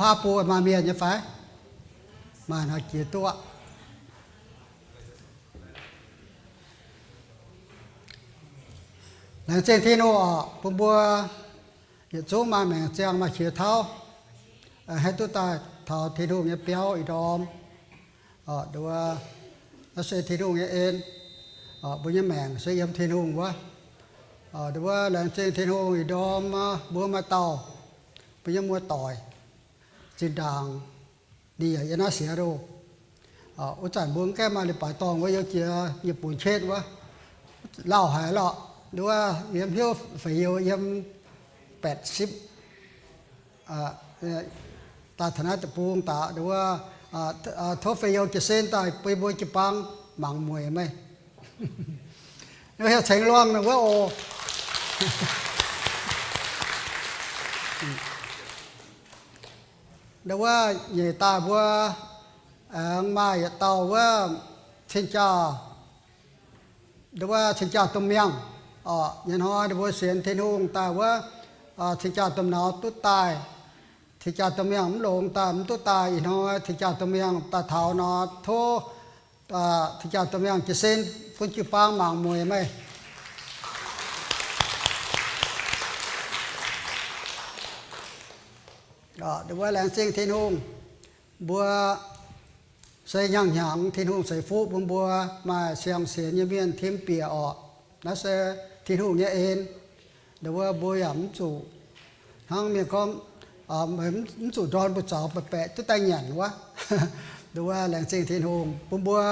Aa, bun maaih mienh nyei fai? Maaih nor jiex duqv. Laengz zingh Tin-Hungh oc, bun mbuo yietc zungv maaih maengc ziangh maaih qiex tauv, haih duqv daaih taux Tin-Hungh nyei biauv ih ndorm. Nduov, naaiv se Tin-Hungh nyei en. Mbuo nyei maengc se yiem Tin-Hungh wuov. Nduov, laengz zingh Tin-Hungh ih ndorm mbuo maaih dauh mbuo nyei muoz-doic, zinh ndaangc ninh yaac yiem naaiv siex loh. Wuov zanc mbuo mv gaengh maaih leiz-baaix dorngh wuov, yiem jiex nyei bun qetv wuov, lauh haic lorqc. Nduov, yiem hnyouv feix youz yiem แปดสิบ daaih taux naaiv deic-bung daaih, nduov, tov feix youz jiez sin daaih bun mbuo jiu-baang mangc mueic meih. Heuc Ceng Luang wuov oc. Nduov, nyeic daaih mbuo aengx maaih yietc dauh wuov cing-jaa, nduov, cing-jaa domh miangh. Nyei hnoi mbuo sienx Tin-Hungh daaih wuov, cing-jaa domh nauz duqv daaih. Cing-jaa domh miangh mv longx daaih mv duqv daaih. Ih hnoi cing-jaa domh miangh daaih taux nor, tov cing-jaa domh miangh jiez sin bun jiu-baang mangc mueic meih. Nduov, laengz zingh Tin-Hungh. Mbuo se hnyangx-hnyangx Tin-Hungh ceix fuqv bun mbuo maaih siang-sienx nyei mienh tim bieqc orqc. Naaiv se Tin-Hungh nyei en. Nduov, mbuo yaac mv zuqc hnangv mienh gorngv, mv zuqc ndorn mbuo zaux baeqc baeqc duqv daaih nyanc wuov. Nduov, laengz zingh Tin-Hungh bun mbuo.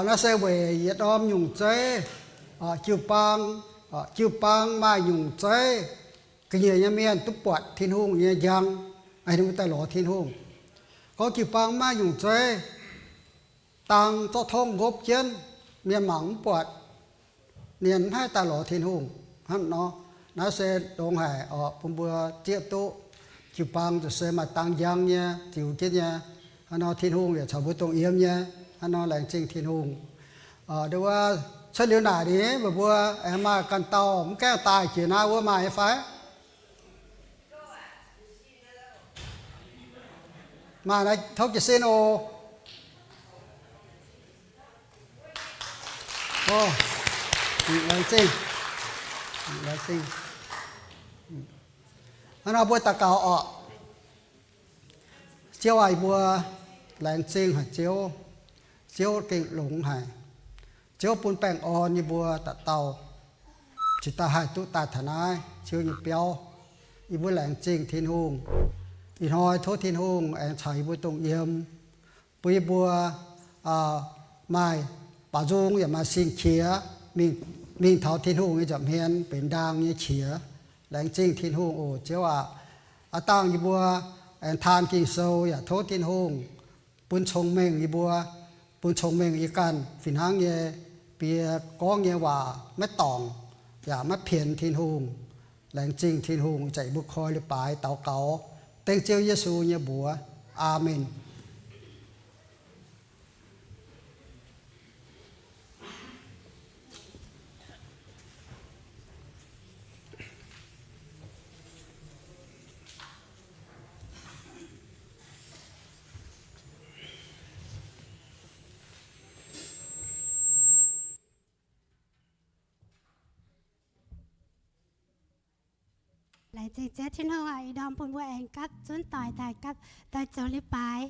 Naaiv se weic yietc norm nyungc zeiv, jiu-baang, jiu-baang maaih nyungc zeiv, ga'nyiec nyei mienh duqv buatc Tin-Hungh nyei njang, ninh mbuo daaih lorz Tin-Hungh. Gorngv jiu-baang maiv nyungc zeiv, dang zorqv tongv nqopv jienv, mienh mangc mv buatc, ninh mv haih daaih lorz Tin-Hungh. Hnangv nor, naaiv se longx haic orqc, bun mbuo zieqv duqv jiu-baang zuqc se maaih dang njang nyei, ziux jienv nyei. Hnangv nor Tin-Hungh yaac caux mbuo dongh yiem nyei. Hnangv nor laengz zingh Tin-Hungh. Nduov, cuotv liuz naaic ni, meih mbuo aengx maaih ganh dauh mv gaengh daaih jiex naaiv wuov maaih nyei fai? Maaih naaiv tov jiez sin oc. Laengz zingh. Laengz zingh. Hnangv nor mbuo daux gaux orqc. Ziouv aac, yie mbuo laengz zingh haic Ziouv. Ziouv gengh longx haic. Ziouv bun baengh orn yie mbuo dauh dauh, cingx daaih haih duqv daaih taux naaiv Ziouv nyei biauv. Yie mbuo laengz zingh Tin-Hungh. Ih hnoi tov Tin-Hungh aengx caux yie mbuo dongh yiem, bun yie mbuo maaih baaux nzung yaac maaih sing-qiex mingh taux Tin-Hungh nyei nza'hmien benx ndaang nyei qiex. Laengz zingh Tin-Hungh oc, Ziouv aac. Aav dangh yie mbuo aengx taan Ging-Sou yaac tov Tin-Hungh bun cong-mengh yie mbuo, bun cong-mengh yie ganh fih hnangv nyei, bie gorngv nyei waac maiv dorngc yaac maiv pienx Tin-Hungh. Laengz zingh Tin-Hungh, ih zanc yie mbuo koi leiz-baaix daux gaux dengv Ziouv Yesu nyei mbuox. Aamen. Laengz zingh Ziouv Tin-Hungh aac, ih ndorm bun mbuo aengx gapv zunv doic daaih gapv doic zoux leiz-baaix.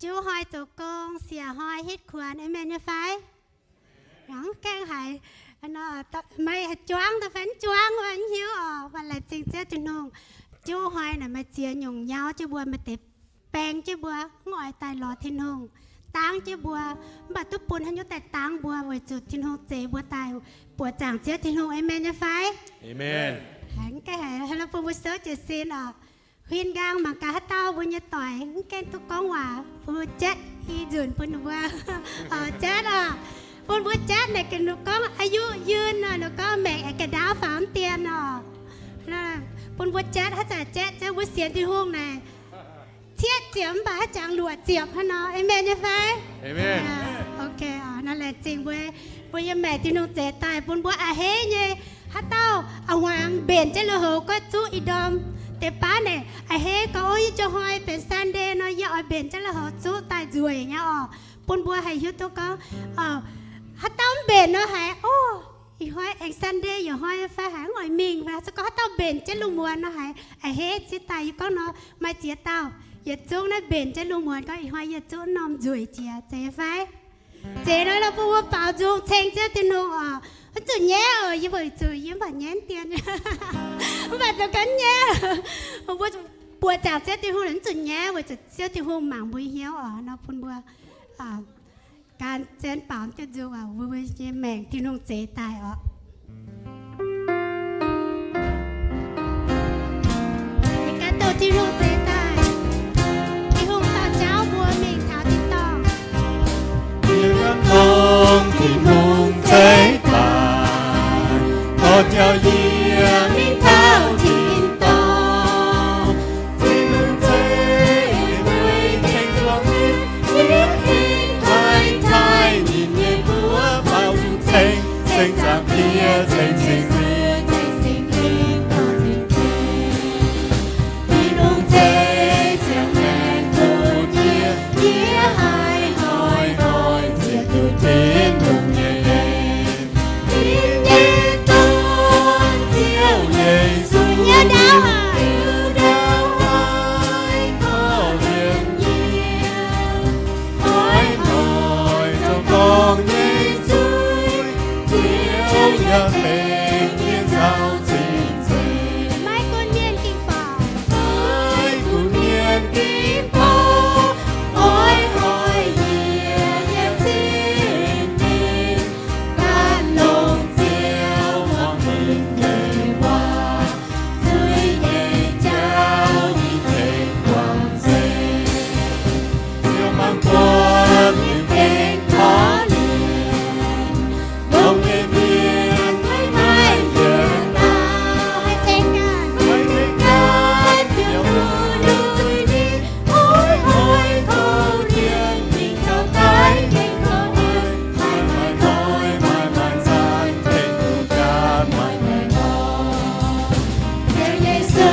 Jiu hnoi zoux gong, siec hnoi hitv kuonx. Aamen nyei fai? Mv gaengh haiz, meih juangv daaih fai mv juangv, mv hiuv oc. Mv baac laengz zingh Ziouv Tin-Hungh, jiu hnoi naaic meih ziex nyungc nyauv jienv mbuo, meih deix baeng jienv mbuo, mv oix daaih lorz Tin-Hungh, dangv jienv mbuo, mv baac duqv bun haaix nyungc daaih dangv mbuo, weic zuqc Tin-Hungh zeix mbuo daaih buoqc zaangc Ziouv Tin-Hungh. Aamen nyei fai? Mv gaengh haiz, bun mbuo souv jiez sin oc. Huin nqaang mangc gaax haaix dauh mbuo nyei doic mv gaengh duqv gorngv waac, bun mbuo jatv i nzunc bun ninh mbuo. Jatv oc. Bun mbuo jatv naaic gaax ninh gorngv อายุยืน nor, ninh gorngv maengc aengx ga'ndaauv faaux mv dien oc. Bun mbuo jatv, haaix zanc jatv, jatv mbuo sienx Tin-Hungh naaic, cietv ziepc mv baac haaix jangx luoqc ziepc hnangv nor. Aamen nyei fai? Ok, nor laengz zingh mbuo, mbuo yiem maengc Tin-Hungh zeix daaih bun mbuo a'hneiv nyei. Haaix dauh a'hmuangx mbenc jienv lui-houx goiv zuqv ih ndorm, Deix baav naaic a'hneiv gorngv, Ov, yie jiex hnoi benx Sunday nor, yie oix mbenc jienv lui-houx zuqv daaih nzueic nyei oc. Bun mbuo haih hiuv duqv gorngv, haaix dauh mv mbenc nor haiz, Ov, ih hnoi aengx Sunday, yietc hnoi fai haiz mv oix mingh fai. Se gorngv haaix dauh mbenc jienv lungh muonz nor haiz a'hneiv ziex daaih. Yie gorngv nor, maaih ziex dauh yietc zungv naaiv mbenc jienv lungh muonz gorngv, Ih hnoi yie zuqv norm nzueic jiex, zeiz fai? Zeiz nor, bun mbuo baaux nzung ceng Ziouv Tin-Hungh oc. Mv zuqc nyaiv oc, yie mbuo zuqc yie mv baac nyaiv dien, mv baac zoux ganh nyaiv. Mbuo buoqc zaangc Ziouv Tin-Hungh mv zuqc nyaiv, weic zuqc Ziouv Tin-Hungh mangc mbuo hnyouv oc. Nor bun mbuo gan zien baaux duqv nzung oc, mbuo nyei maengc Tin-Hungh zeix daaih oc. Gan dongh Tin-Hungh zeix daaih. Tin-Hungh daaih jauv mbuo mingh taux tin-dorngh. Yie gan dongh Tin-Hungh zeix daaih, dorh jauv yie mingh taux tin-dorngh. Tin-Hungh zeix meih tengx zuangx yie, yie mingh taaih taaih ninh nyei mbuox baaux nzung ceng, ceng Zaangc Diex, ceng Singx Lingh, ceng Singx Lingh dorh nzung ceng. Tin-Hungh zeix ziangh maengc bun yie, yie haih hnoi-hnoi zieqc duqv Tin-Hungh nyei en. Yie nyei Dorn, Ziouv Yesu, liuz ndau haaix korv-lienh yie, hnoi-hnoi zoux dorngc nyei zuiz, Ziouv yaac tengx yie nzauh cing-nzengc. Maiv gunv mienh ging-borqc, maiv gunv mienh ging-borqc, hnoi-hnoi yie yiem cing-nzengc, gan longc Ziouv muangx ninh nyei waac, zuiz nyei jauv yie tengx guangc nzengc. Ziouv mangc buatc yie gengh korv-lienh, longc nyei mienh maiv maaih yietc dauh haih tengx gaax, haih tengx gaax bieqc mbuo nyei zuiz, hnoi-hnoi korv-lienh mingh taux daic, gengh korv-lienh, maaih maaih hnoi, maaih maaih zanc, tengx duqv gaax maaih maaih hnoi. Ziouv Yesu,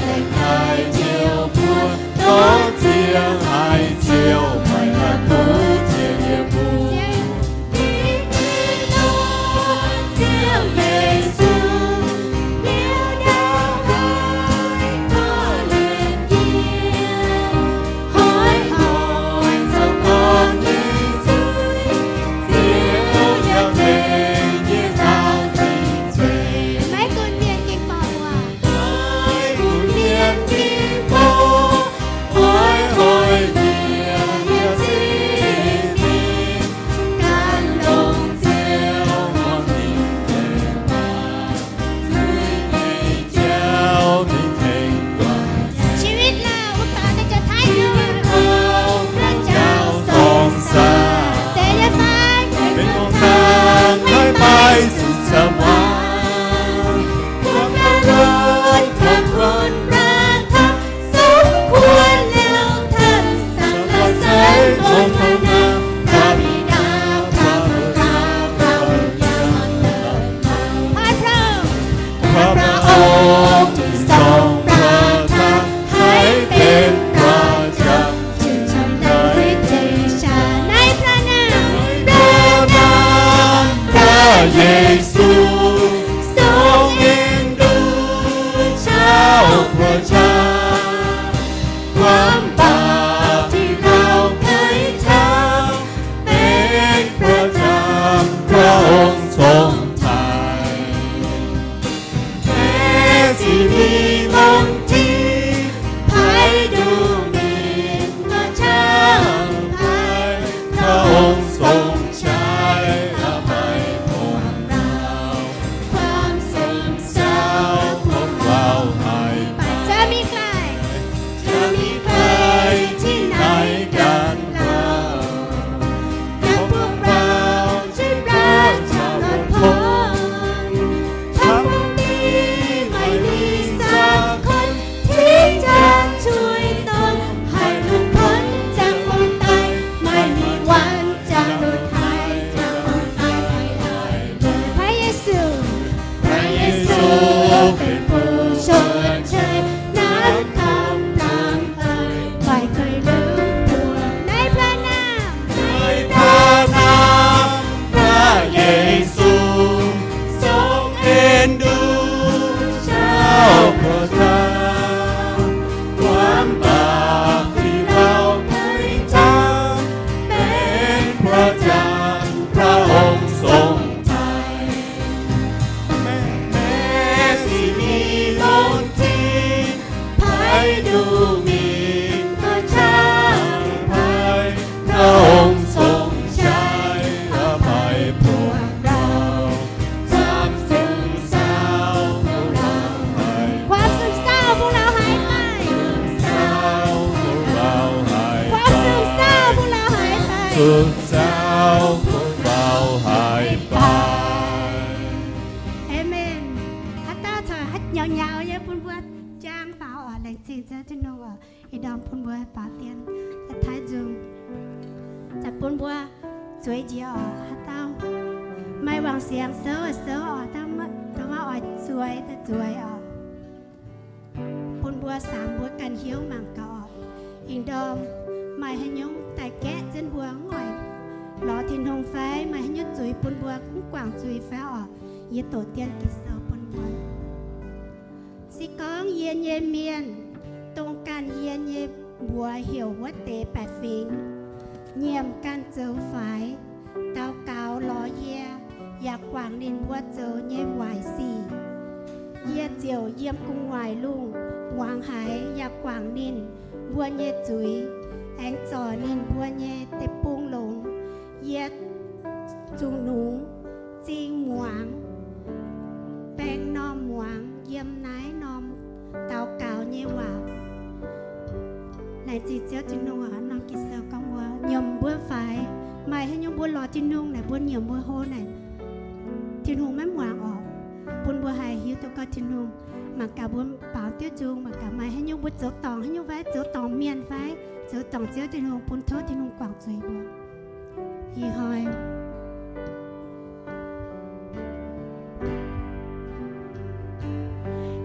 laengz daaih Ziouv mbuo, dorh ziangh haic Ziouv, maaih ganh duqv ziex yie mbuo. Ziouv Yesu, liuz ndau haaix korv-lienh yie, hnoi-hnoi zoux dorngc nyei zuiz, Ziouv yaac tengx yie nzauh cing-nzengc. Maiv gunv mienh ging-borqc, maiv gunv mienh ging-borqc, hnoi-hnoi yie yiem cing-nzengc, gan longc Ziouv muangx ninh nyei waac, zuiz nyei jauv ninh tengx guangc nzengc. ชีวิตเรา mbuo baaux daaih jauv-taiv nyei waac, jauv song saah, zeiz nyei fai? Maiv dungx tangx haiv maiv zuqc camv waac. Mbuo ganh lorz taux kuonx mbuo taux, song kuonx liuz taux, saeng la'seix mong taux naaiv, พระบิดา พระบุตร พระวิญญาณ พระพระองค์ พระพระองค์ที่ทรงประทานให้เป็นประจำ ชื่นชมดังฤทธิ์เดชา ในพระนาม พระนามพระเยซู ทรงเอ็นดูเจ้าประชา ความบาปที่เราเคยทำเป็นประจำ พระองค์ทรงไถ่ แม้สิมีมนทิน ใผดูหมิ่นก็ช่างไผ พระองค์ทรงใช้อภัยพวกเรา ความโศกเศร้าพวกเราหายไป จะมีใคร จะมีใครที่ไหนกันเล่า กับพวกเราที่พระเจ้าหลุดพ้น ทั้งที่ไม่มีสักคนที่จะช่วยตนให้หลุดพ้นจากความตาย ไม่มีวันจะหลุดหายจากความต Wangc siangx souv, souv oc, da'faanh oix zueiz daaih zueiz oc. Bun mbuo samx mbuo ganh hnyouv mangc gaax oc. Ih ndorm maaih haaix nyungc daaih gaeqv jienv mbuo mv oix lorz Tin-Hungh fai? Maaih haaix nyungc zuiz bun mbuo mv guangc zuiz fai oc? Yie doqc dien Ging-Sou bun mbuo. Se gorngv yie nyei mienh, dongh ganh yie nyei mbuox heuc wuov deix baeqc fingx, nyiemc ganh zoux faix, daux gaux lorz yie, yaac guangc ninh mbuo zoux nyei waaic sic, yie ziouc yiem gu'nguaaic lungh muangx haiz yaac guangc ninh mbuo nyei zuiz, aengx zorc ninh mbuo nyei deic-bung longx. Yie zuqc nungx zingh muangx, baeng m'normh muangx yiem naaiv norm daux gaux nyei waac. Laengz zingh Ziouv Tin-Hungh oc. Norm Ging-Sou gorngv mbuo nyiemc mbuo faix. Maaih haaix nyungc mbuo lorz Tin-Hungh naaic, mbuo nyiemc mbuo hlo naaic, Tin-Hungh maiv muangx oc. Bun mbuo haih hiuv duqv gorngv Tin-Hungh mangc gaax mbuo baaux diuv nzung, mangc gaax maaih haaix nyungc mbuo zoux dorngc haaix nyungc fai, zoux dorngc mienh fai, zoux dorngc Ziouv Tin-Hungh, bun tov Tin-Hungh guangc zuiz mbuo. Ih hnoi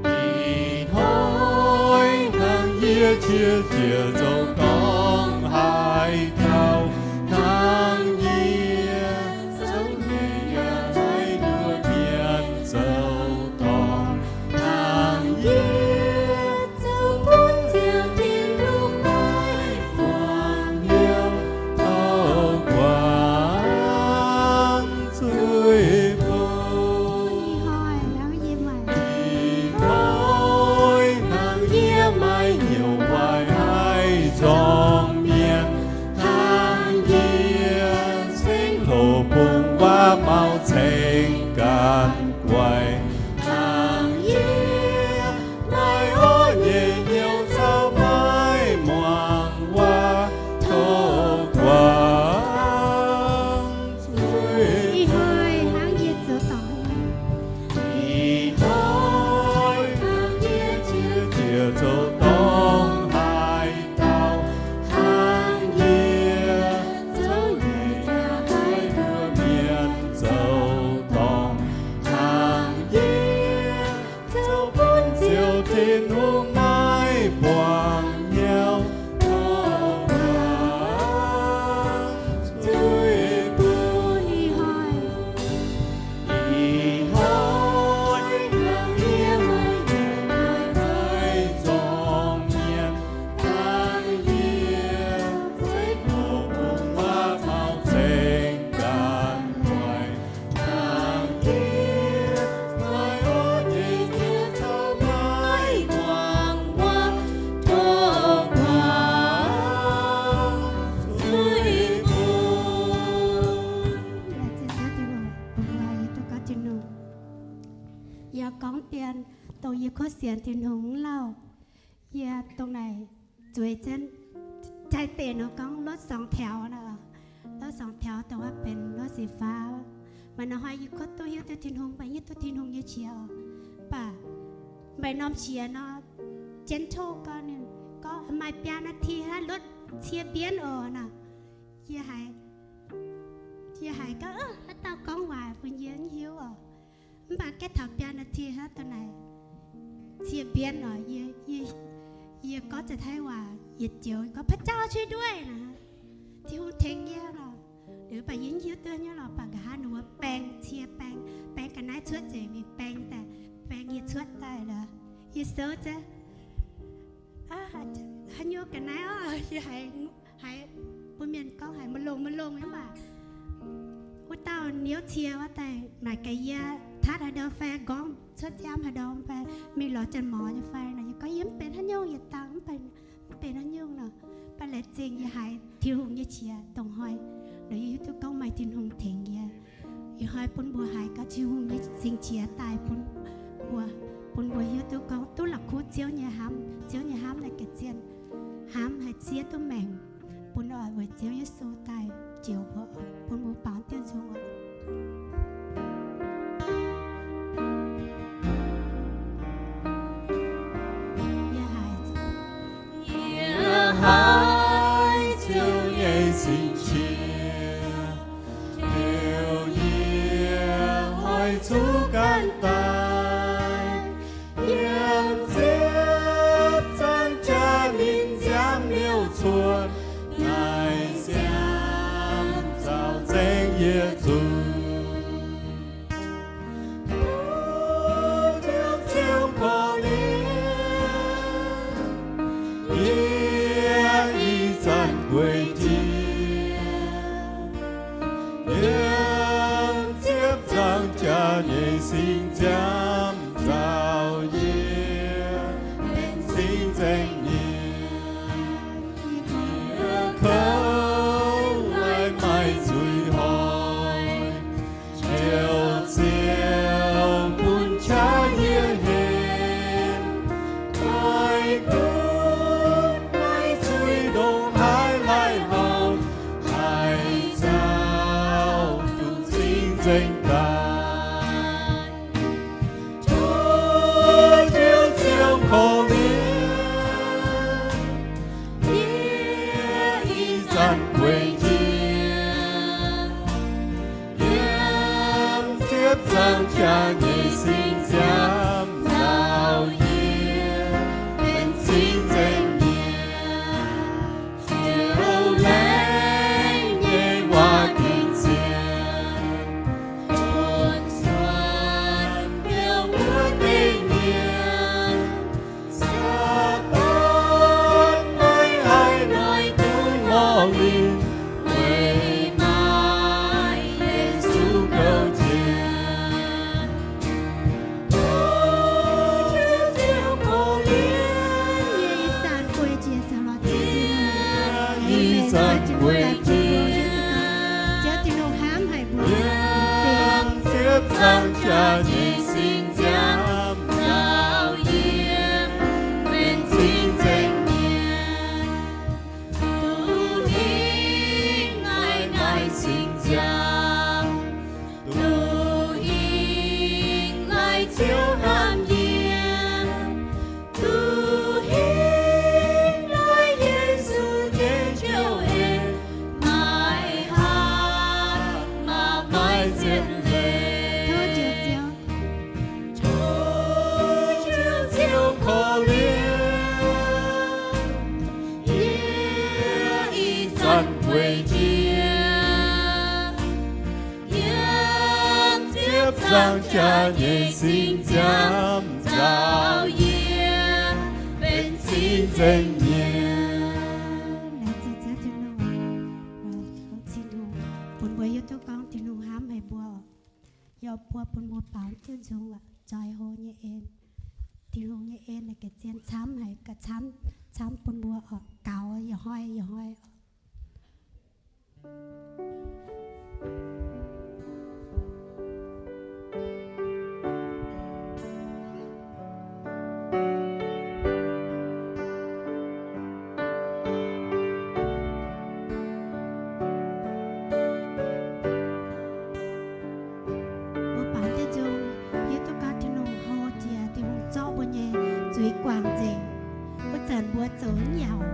Ih hnoi hnangv yie qiex jiez zoux dorngc haaix dauh, hnangv yie zoux nyei yaac haih nduov mienh zoux dorngc, hnangv yie zoux bun Ziouv Tin-Hungh maiv muangx hnyouv, tov guangc zuiz bun. Ih hnoi hnangv yie maaih hnyouv waaic haih zorng mienh, hnangv yie ceng hlo bungx waac maux ceng ganh guaix, hnangv yie maaih orv nyei hnyouv caux maiv muangx waac, tov guangc zuiz. Ih hnoi hnangv yie zoux dorngc, ih hnoi hnangv yie qiex jiez zoux dorngc haaix dauh, hnangv yie zoux nyei yaac haih nduov mienh zoux dorngc, hnangv yie zoux bun Ziouv Tin-Hungh maiv muangx hnyouv, tov guangc zuiz bun. Ih hnoi hnangv yie maaih hnyouv haih zorng mienh, hnangv yie ceng hlo bungx waac maux ceng ganh guaix, hnangv yie maaih orv nyei hnyouv caux maiv muangx waac, tov guangc zuiz bun. Yie gorngv dien dongh yie kuotv sienx Tin-Hungh mv lauh, yie dongh naaic zueiz jienv jai deix nor gorngv รถสองแถว nor, รถสองแถว dongh wuov benx รถไฟฟ้า. Maaih norm hnoi yie kuotv duqv hiuv duqv Tin-Hungh, mv baac hiuv duqv Tin-Hungh nyei qiex oc. Mv baac maaih norm qiex nor, เส้นทาง gorngv ninh gorngv maaih biaa นาที hnangv รถ cie mbienv oc nor. Yie haiz, yie haiz gorngv, haaix dauh gorngv waac bun yie mv hiuv oc. Mv baac gaeqv taux biaa นาที hnangv dongh naaic, cie mbienv oc, yie, yie gorngv za'haaix waac yietc joux gorngv พระเจ้าช่วยด้วย nor, Tin-Hungh tengx yie nor. Liuz baac yie mv hiuv duqv nyei lorqc, baac nqa'haav ninh mbuo baeng, cie baeng, baeng ga'naaiv cuotv nzengc mingh, baeng daaih, baeng yie cuotv daaih lorqc. Yie souv zaqv, haaix nyungc ga'naaiv oc, yie haiz, haiz bun mienh gorngv haiz maiv longx maiv longx nyei mv baac wuov dauh niouv cie wuov daaih naaic gaax yie, tatv haaix ndau fai nqorngv cuotv ziamv haaix ndau fai mingh lorz janx-mor nyei fai nor, yie gorngv yie mv benx haaix nyungc, yietc dangh mv benx, mv benx haaix nyungc nor. Mv baac laengz zingh yie haiz Tin-Hungh nyei qiex dongh hnoi, nor yie hiuv duqv gorngv maaih Tin-Hungh tengx yie. Ih hnoi bun mbuo haiz gaax Tin-Hungh nyei cing-qiex daaih bun mbuo, bun mbuo hiuv duqv gorngv duqv la'kuqv Ziouv nyei hnamv. Ziouv nyei hnamv naaic ga'zienh, hnamv haih zieqv duqv maengc, bun oix weic Ziouv Yesu daaih joux mbuo, bun mbuo baaux diuv nzung oc. Yie haiz, yie haiz Ziouv nyei cing-qiex heuc yie Yesu ganh daaih, yiem ziepc zangc jaax ninh nziaamv liouh cuotv, naaic nziaamv nzauh nzengc yie zuqc. Tov Ziouv korv-lienh yie ih zanc gueic jiex, yiem ziepc zangc jaax nyei singx nziaamv nzauh yie benx cing-nzengc mienh. Yie kouv laih maaih zuiz hoic, Ziouv, Ziouv bun qaqv yie henv. Maiv gunv maaih zuiz ndongc haaix laih horngh, haaix dauh duqv cing-nzengc daaih. Tov Ziouv, Ziouv korv-lienh yie ih zanc gueic jiex, yiem ziepc zangc jaax nyei singx nziaamv nzauh yie benx cing-nzengc mienh. Ziouv laengz nyei waac gengh sienx, bun cuotv hnyouv wuov deix mienh. Saadaan maiv haih noic duqv morlin, weic maaih Yesu gouv jienv. Tov Ziouv korv-lienh. Yie ih zanc gueic jiex zoux lorz Ziouv Tin-Hungh. Ih zanc gueic jiex, Ziouv Tin-Hungh hnamv haic mbuo. Yiem ziepc zangc jaax nyei singx nziaamv nzauh yie benx cing-nzengc mienh. Duqv hingh naaiv, naaiv singx nziaamv, duqv hingh naaiv Ziouv hnamv yie, duqv hingh naaiv Yesu nyei njoux en, maaih hatc maaz, maaih zien leiz. Tov Ziouv, Ziouv korv-lienh yie ih zanc gueic jiex, yiem ziepc zangc jaax nyei singx nziaamv nzauh yie benx cing-nzengc mienh. Laengz zingh Ziouv Tin-Hungh, Tin-Hungh bun mbuo hiuv duqv gorngv Tin-Hungh hnamv haic mbuo. Yaac buo bun mbuo baaux duqv nzung, zoih hlo nyei en. Tin-Hungh nyei en naaic ga'zien camv haic, ga'camv, camv bun mbuo oc, gaux yietc hnoi yietc hnoi oc. Mbuo baaux diuh nzung, hiuv duqv gorngv Tin-Hungh hlo jiex, Tin-Hungh zorqv mbuo nyei zuiz guangc nzengc. Wuov zanc mbuo zoux nyauc,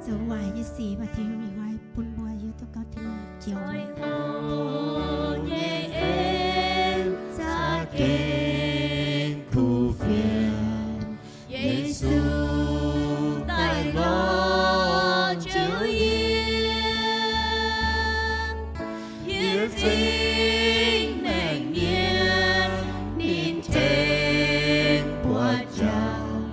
zoux waaic nyei sic, mv baac Tin-Hungh hnoi bun mbuo hiuv duqv gorngv Tin-Hungh joux. Zoih hlo nyei en za'gengh kuh fienx, Yesu daaih lorz joux yie. Yie zingh maengc mienh ninh tengx buatc jangx,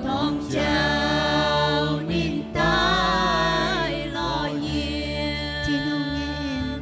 dorng jauv ninh daaih lorz yie. Tin-Hungh nyei en,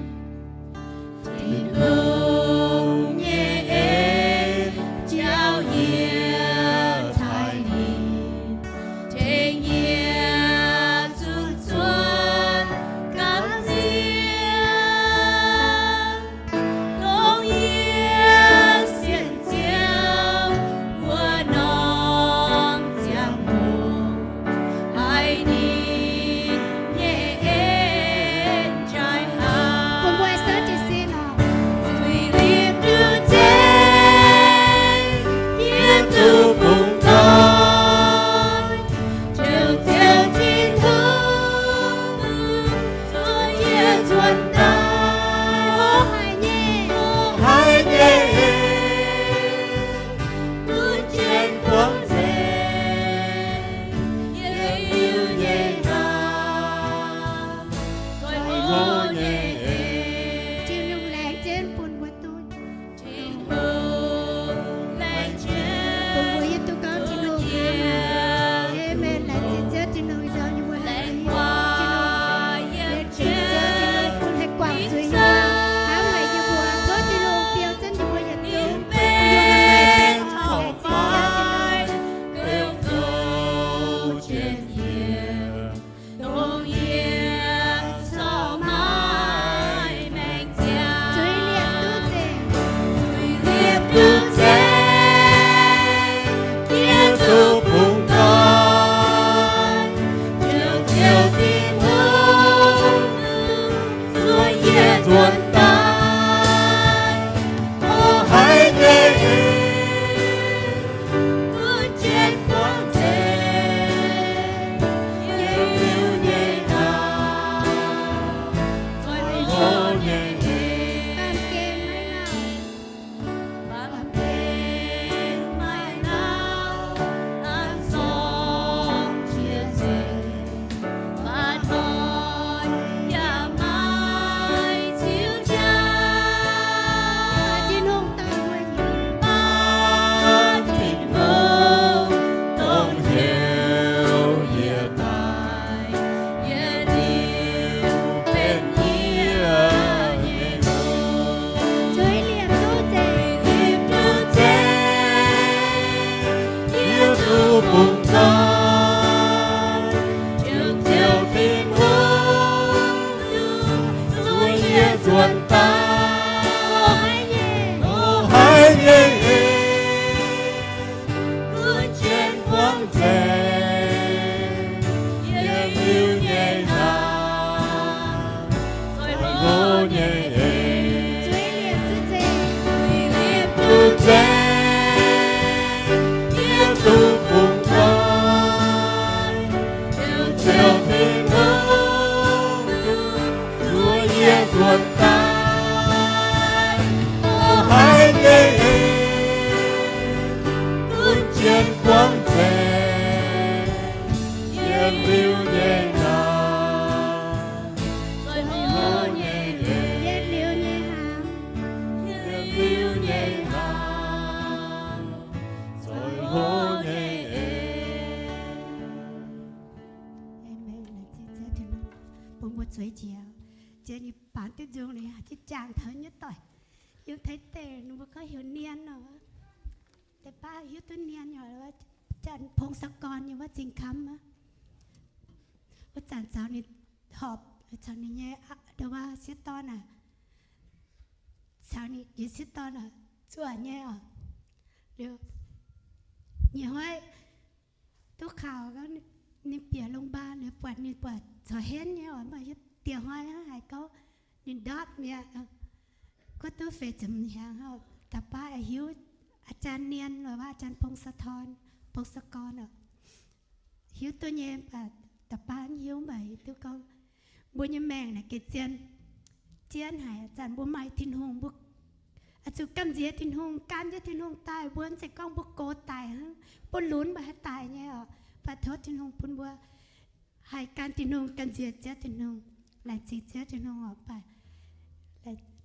zueiz njiec. Zien ninh baamz duqv nzung liuz, jiex jaangc taux nyei doic, yiem Taiv deic ninh mbuo gorngv heuc Nien nor. Deix baav hiuv duqv Nien nyei, Janx-Pong Saa Gorn nyei wuov zingh kamv aqv. Wuov zanc caux ninh horpc, caux ninh nyei ndau wuov sieqv dorn aac, caux ninh nyei sieqv dorn aac, zuoqc nyei oc. Liuz, nyei hnoi duqv kaux ninh bieqc longx mbaan liuz, buatc ninh buatc corc henv nyei oc, maaih hiuv dieh hnoi hnangv haaix gorngv ninh ndortv mi'aqv. Guov duqv feix ziepc hnyangx, da'baav hiuv อาจารย์ Nien, อาจารย์ Pong Saa Torn, Pong Saa Gorn oc. Hiuv duqv nyei, da'baav hiuv mv baac hiuv duqv gorngv mbuo nyei maengc naaic gengh zien, zien haic. Zanc mbuo maaih Tin-Hungh, mbuo oix zuqc gamh nziex Tin-Hungh, gan jienv Tin-Hungh daaih. Mbuo mv zeiz gorngv mbuo gox daic hnangv, mbuo lunx mbuo haih daic nyei oc. Mv baac tov Tin-Hungh bun mbuo haih gan Tin-Hungh, gamh nziex Ziouv Tin-Hungh, laengz zingh Ziouv Tin-Hungh oc. Mv baac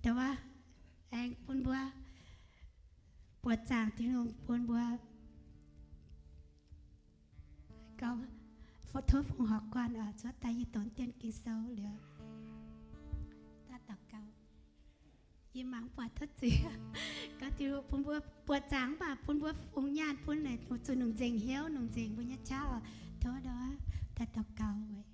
ndau wuov aengx bun mbuo buoqc zaangc Tin-Hungh bun mbuo gorngv, tov Fongc Horc Guanh oc, cuotv daaih yie donx Dien Ging-Sou liuz daaih daux gaux. Yie mangc buatc tov zuiz, gorngv Tin-Hungh bun mbuo buoqc zaangc mv baac bun mbuo fungx nyaanh bun naaic zuqc nungc nzengc hnyouv, nungc nzengc mbuo nyei qaqv oc. Tov ndau wuov daaih daux gaux weic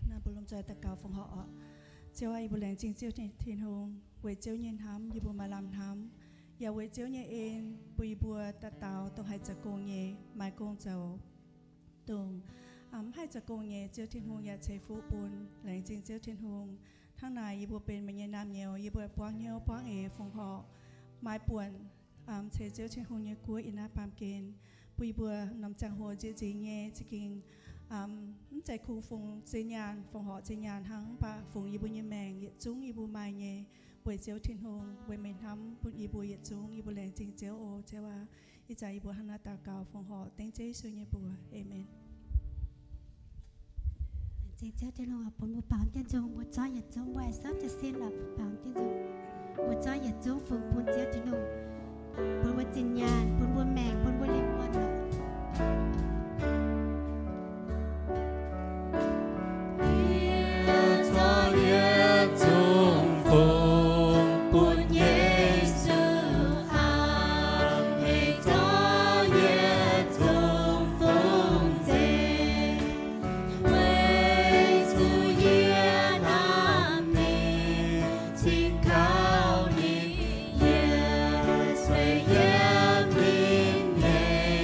Naaiv mbuo lomh nzoih daux gaux fongc horc oc. Ziouv aah, yie mbuo laengz zingh Ziouv Tin-Hungh weic Ziouv nyei hnamv yie mbuo maaih lamh hnamv, yaac weic Ziouv nyei en bun yie mbuo dauh dauh dongh haih zoux gong nyei maaih gong zoux, dongh mv haih zoux gong nyei Ziouv Tin-Hungh yaac ceix fuqv bun. Laengz zingh Ziouv Tin-Hungh. Hnangv naaic yie mbuo benx meih nyei naamh nyouz, yie mbuo buangv hnyouv buangv eix fongc horc maaih buonc ceix Ziouv Tin-Hungh nyei guoqv yiem naaiv baamh gen, bun yie mbuo norm ziangh hoc nzieqc nzingx nyei za'gengh mv zeiz kungx fungx zinh nyaanh, fongc horc zinh nyaanh hnangv, mv baac fungx yie mbuo nyei maengc yietc zungv yie mbuo maaih nyei, weic Ziouv Tin-Hungh, weic meih hnamv bun yie mbuo yietc zungv. Yie mbuo laengz zingh Ziouv oc. Ziouv aac, ih zanc yie mbuo hnangv naaiv daux gaux fongc horc dengv Ziouv Yesu nyei mbuox. Aamen. Laengz zingh Ziouv Tin-Hungh bun mbuo baamz jienv nzung, mbuo zorqv yietc zungv, mbuo aengx souv jienv sin lorqc, baamz jienv nzung. Mbuo zorqv yietc zungv fungx bun Ziouv Tin-Hungh, bun mbuo zinh nyaanh, bun mbuo maengc, bun mbuo lingh wuonh oc. Yie zorqv yietc zungv fungx bun Yesu, hnangv meih zorqv yietc zungv fungx nzengc. Weic zuqc yie hnamv ninh, cingx kaux ninh, yie sueih yiem ninh nyei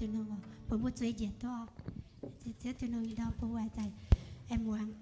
Tin-Hungh bun mbuo zueiz njiec duqv. Ziouc Tin-Hungh ih ndorm bun mbuo daaih aengx muangx.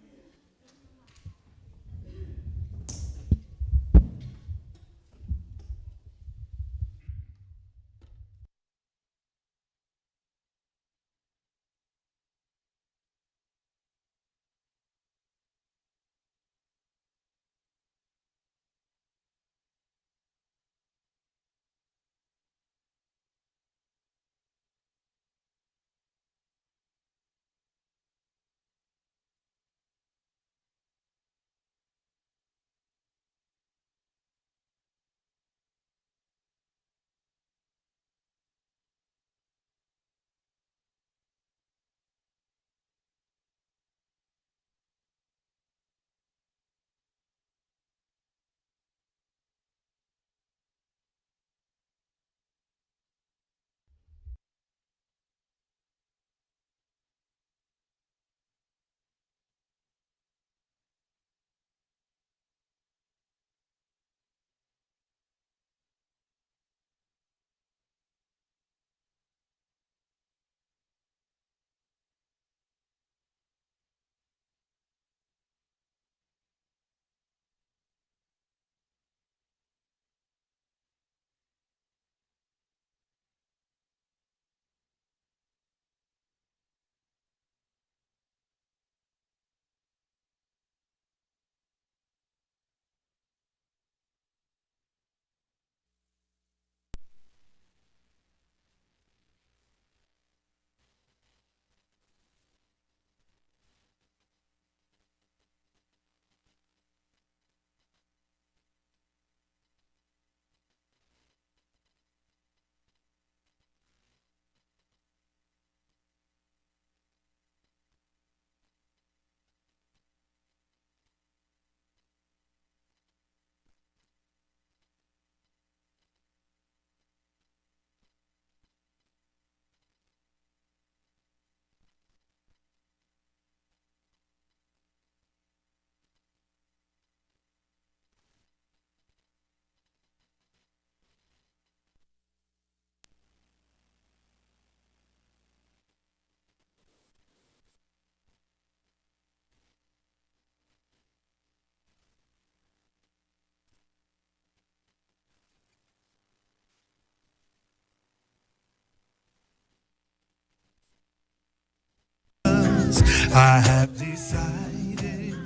I have decided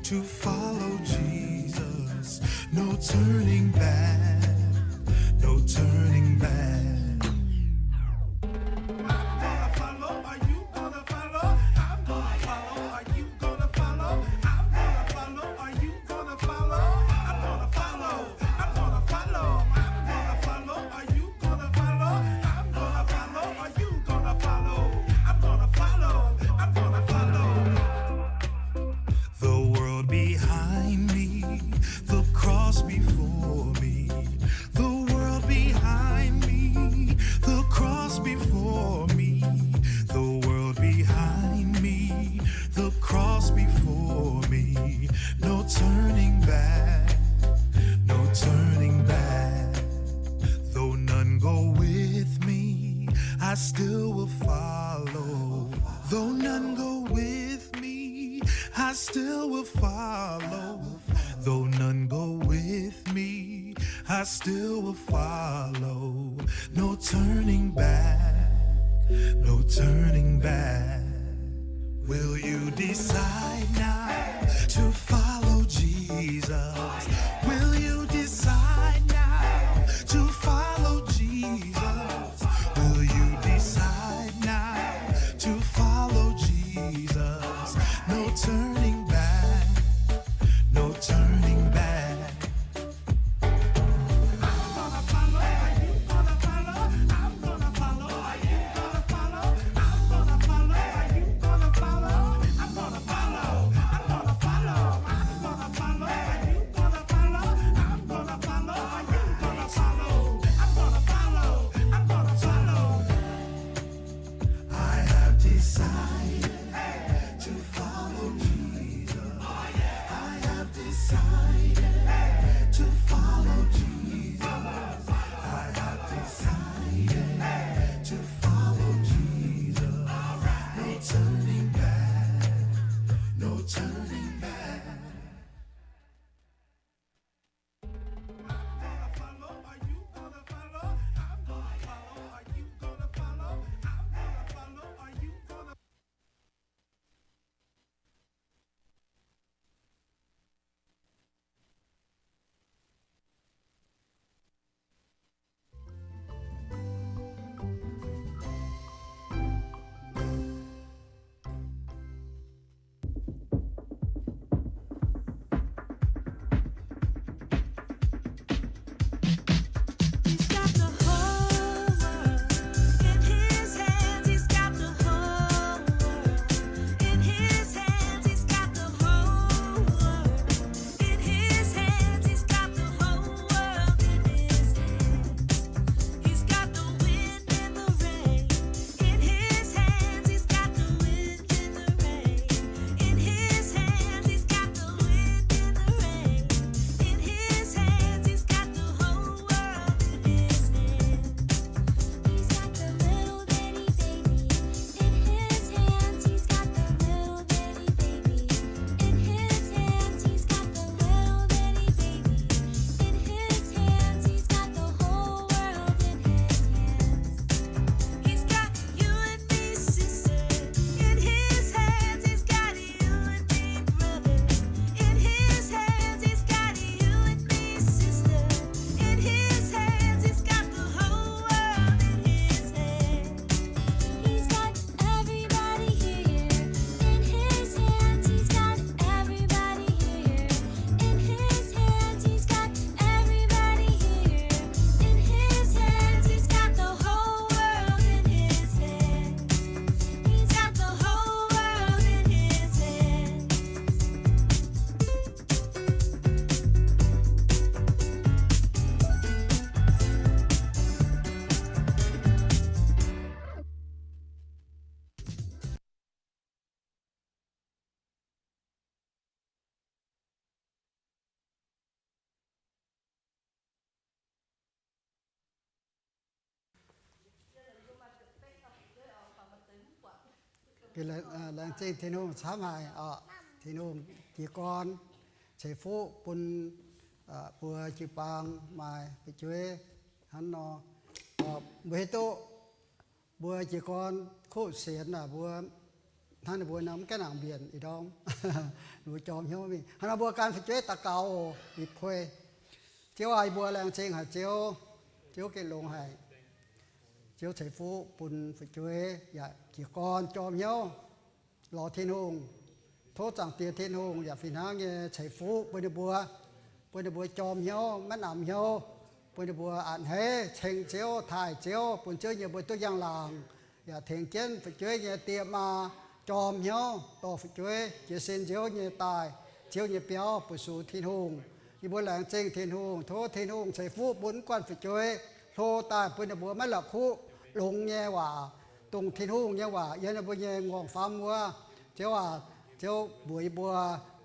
to follow Jesus. No turning back, no turning back. I'm gonna follow, are you gonna follow? I'm gonna follow, are you gonna follow? I'm gonna follow, are you gonna follow? I'm gonna follow. I'm gonna follow. I'm gonna follow. Are you gonna follow? I'm gonna follow. Are you gonna follow? I'm gonna follow. I'm gonna follow. The world behind me, the cross before me. The world behind me, the cross before me. The world behind me, the cross before me. No turning back, no turning back. Though none go with me, I still will follow. Though none go with me, I still will follow. Though none go with me, I still will follow. No turning back, no turning back. Will you decide now to follow Jesus? Will you decide now to follow Jesus? Will you decide now to follow Jesus? No turning back, no turning back. I'm gonna follow, are you gonna follow? I'm gonna follow, are you gonna follow? I'm gonna follow, are you gonna follow? I'm gonna follow, I'm gonna follow. Laengz zingh Tin-Hungh camv haic oc. Tin-Hungh jiez gorn ceix fuqv bun mbuo jiu-baang maaih fu'jueiv hnangv nor. Mbuo hiuv duqv mbuo jiez gorn kuv sienx naaic mbuo hnangv ninh mbuo nor mv gaengh nangc mbienc ih ndorm. Ninh mbuo jorm hnyouv mingh. Hnangv nor mbuo gan fu'jueiv daux gaux oc. Ih pueix, Ziouv aac, yie mbuo laengz zingh haic Ziouv. Ziouv gengh longx haic. Ziouv ceix fuqv bun fu'jueiv yaac jiez gorn jorm hnyouv lorz Tin-Hungh. Tov Zaangc Diex Tin-Hungh yaac fih hnangv nyei ceix fuqv bun ninh mbuo, bun ninh mbuo jorm hnyouv, maiv namx hnyouv, bun ninh mbuo a'hneiv ceng Ziouv, taaih Ziouv, bun Ziouv nyei mbuo duqv njang-laangc, yaac tengx jienv fu'jueiv nyei die maa jorm hnyouv, dorh fu'jueiv jiez sin Ziouv nyei daaih, Ziouv nyei biauv bu sux Tin-Hungh. Yie mbuo laengz zingh Tin-Hungh. Tov Tin-Hungh ceix fuqv bun mv guanh fu'jueiv hlo daaih, bun ninh mbuo maiv la'kuqv longx nyei waac, dongh Tin-Hungh nyei waac yiem ninh mbuo nyei ngorngh famv wuov. Ziouv aac, Ziouv mbuox yie mbuo,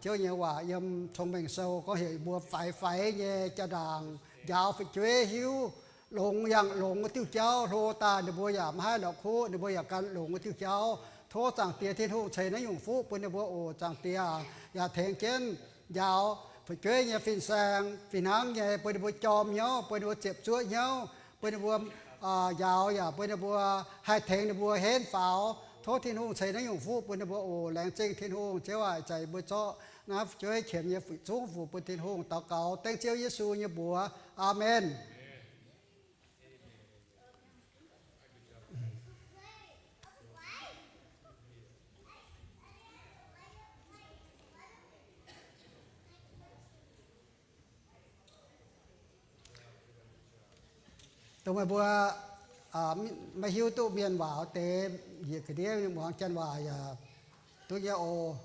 Ziouv nyei waac yiem Cong-Mengh Sou gorngv heuc yie mbuo faix faix nyei jaa-ndaangc njaaux fu'jueiv hiuv longx yangh longx wuov diuh jauv hlo daaih, ninh mbuo yaac maiv haih la'kuqv, ninh mbuo yaac gan longx wuov diuh jauv. Tov Zaangc Diex Tin-Hungh ceix naaiv nyungc fuqv bun ninh mbuo oc. Zaangc Diex aac, yaac tengx jienv njaaux fu'jueiv nyei fin-saeng fih hnangv nyei, bun ninh mbuo jorm hnyouv, bun ninh mbuo ziepc zuoqv hnyouv, bun ninh mbuo njaaux yaac bun ninh mbuo haih tengx ninh mbuo henv faaux. Tov Tin-Hungh ceix naaiv nyungc fuqv bun ninh mbuo oc. Laengz zingh Tin-Hungh. Ziouv aac, ih zanc yie mbuo zorqv naaiv fu'jueiv qiemx nyei fu'zungv fuc bun Tin-Hungh daux gaux dengv Ziouv Yesu nyei mbuox. Aamen. Dongh meih mbuo maiv hiuv duqv mienh waac wuov deix, njiec ga'ndiev muangx janx waac yaac duqv nyei oc.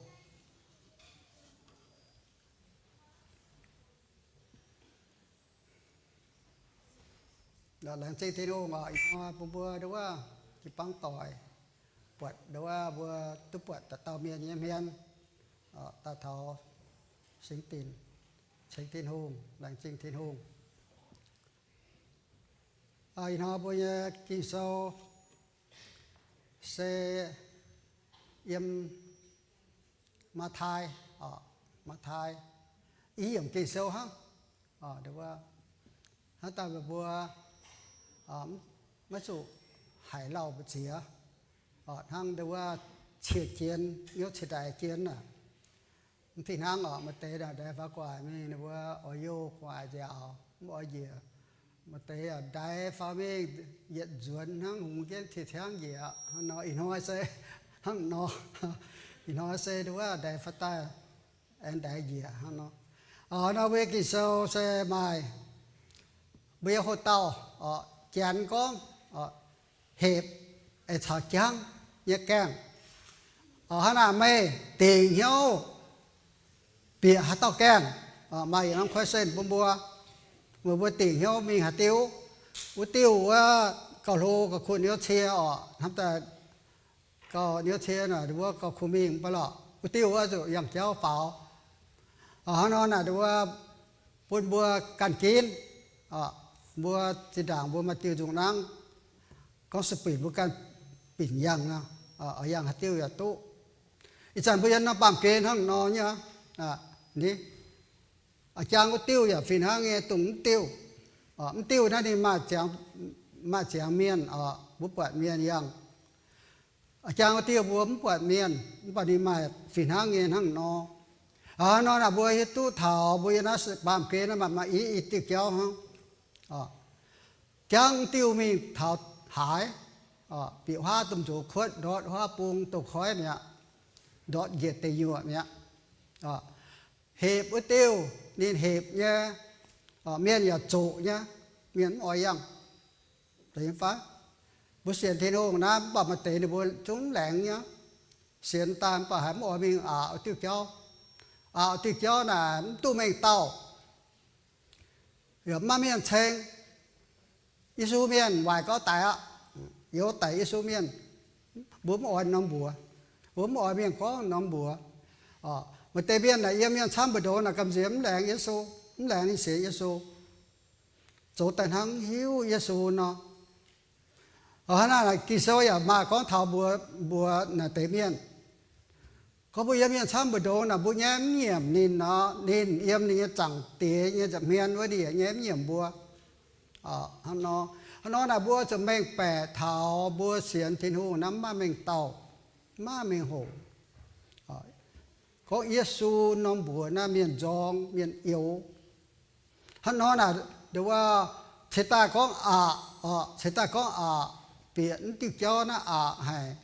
Laengz zingh Tin-Hungh oc. Ih hnoi bun mbuo nduov wuov jiu-baang doic buatc nduov wuov mbuo duqv buatc dauh dauh mienh nyei hmien daaih taux singx dinc, ceng Tin-Hungh, laengz zingh Tin-Hungh. Ih hnoi mbuo nyei Ging-Sou se yiem Matv^taai, Matv^taai i yiemc Ging-Sou hnangv. Hnangv daaih meih mbuo maiv zuqc haiz lauh mbu'ziex, hnangv nduov wuov cie jien, hnyouv cie ndaix jien aac. Mv fih hnangv oc. Maaih deix ndaix faaux gu'nguaaic mingh ninh mbuo oix youh gu'nguaaic nziaauc, mv oix njiec. Maaih deix ndaix faaux mingh yietc nzuonx hnangv hungx jienv cie ciangv njiec aqv. Hnangv nor ih hnoi se hnangv nor. Ih hnoi se nduov wuov ndaix faaux daaih aengx ndaix njiec hnangv nor. Nor mbuo nyei Ging-Sou se maaih mbuo nyei hoc-dauh Janx gorngv, hepc caux jangv nyei gaengh. Hnangv naaic meih dingc hnyouv bieqc haaix dauh gaengh. Maaih yietc norm question bun mbuo, meih mbuo dingc hnyouv mingh haaix diuc? Wuov diuh wuov gauh hlo gauh kuh hnyouv cie oc. Hnamv daaih gauh hnyouv cie naaic wuov gauh kuh mingh mv baac lorqc, wuov diuh wuov zuqc yangh jauv faaux. Hnangv nor naaic wuov bun mbuo ganh ginv, mbuo zinh ndaangc mbuo maaih diuh nzung nangv gorngv speed mbuo ganh binc yangh nor, oix yangh haaix diuh yaac duqv. Ih zanc mbuo yiem norm baamh gen hnangv nor nyei, a'jang wuov diuh yaac fih hnangv nyei dongh mv diuh. Mv diuh naaiv ninh maaih ziangx mienh, mbuo buatc mienh yangh. A'jang wuov diuh mbuo mv buatc mienh mv baac ninh maaih fih hnangv nyei hnangv nor. Hnangv nor naaic mbuo hiuv duqv taux mbuo yiem naaiv baamh gen maaih i diuh jauv hnangv. Jangv diuh mingh taux haaix, bieqc huaav domh nzox kuotv, ndortv huaav bung douz-koiv mi'aqv, ndortv njiec deic nyuoqc mi'aqv. Hepc wuov diuh ninh hepc nyei, mienh yaac zoqc nyei, mienh mv oix yangh. Mbuo sienx Tin-Hungh naaiv mv baac maaih deix ninh mbuo zungv laengz nyei, sienx daaih mv baac haiz mv oix mingh aqc diuh jauv. Aqc diuh jauv naaic mv duqv mengh dauh, yaac mv maaih mienh ceng. Yesu mienh waaic gauh daic aqv. Youz daic Yesu mienh, mbuo mv oix norm mbuox, mbuo mv oix mienh gorngv norm mbuox. Maaih deix mienh naaic yiem mienh camv mbu'ndongx naaic gamh nziex mv laengz Yesu, mv laengz ninh sienx Yesu, zoux daaih hnangv hiuv Yesu nor. Hnangv naaic, Ging-Sou yaac maaih gorngv taux mbuo, mbuo naaic deix mienh. Gorngv mbuo yiem mienh camv mbu'ndongx naaic, mbuo nyaiv mv nyiemc ninh nor, ninh yiem ninh nyei Zaangc Diex nyei nza'hmien wuov, ninh yaac nyaiv mv nyiemc mbuo. Hnangv nor, hnangv nor naaic, mbuo zuqc mengh baeqc taux mbuo sienx Tin-Hungh naaiv mv maaih mengh dauh, mv maaih mengh hoc. Gorngv Yesu norm mbuox naaiv mienh nzorng, mienh youx. Hnangv nor naaic, nduov, ceix daaih gorngv aqc, ceix daaih gorngv aqc, bieqc mv diuh jauv naaiv aqc haic.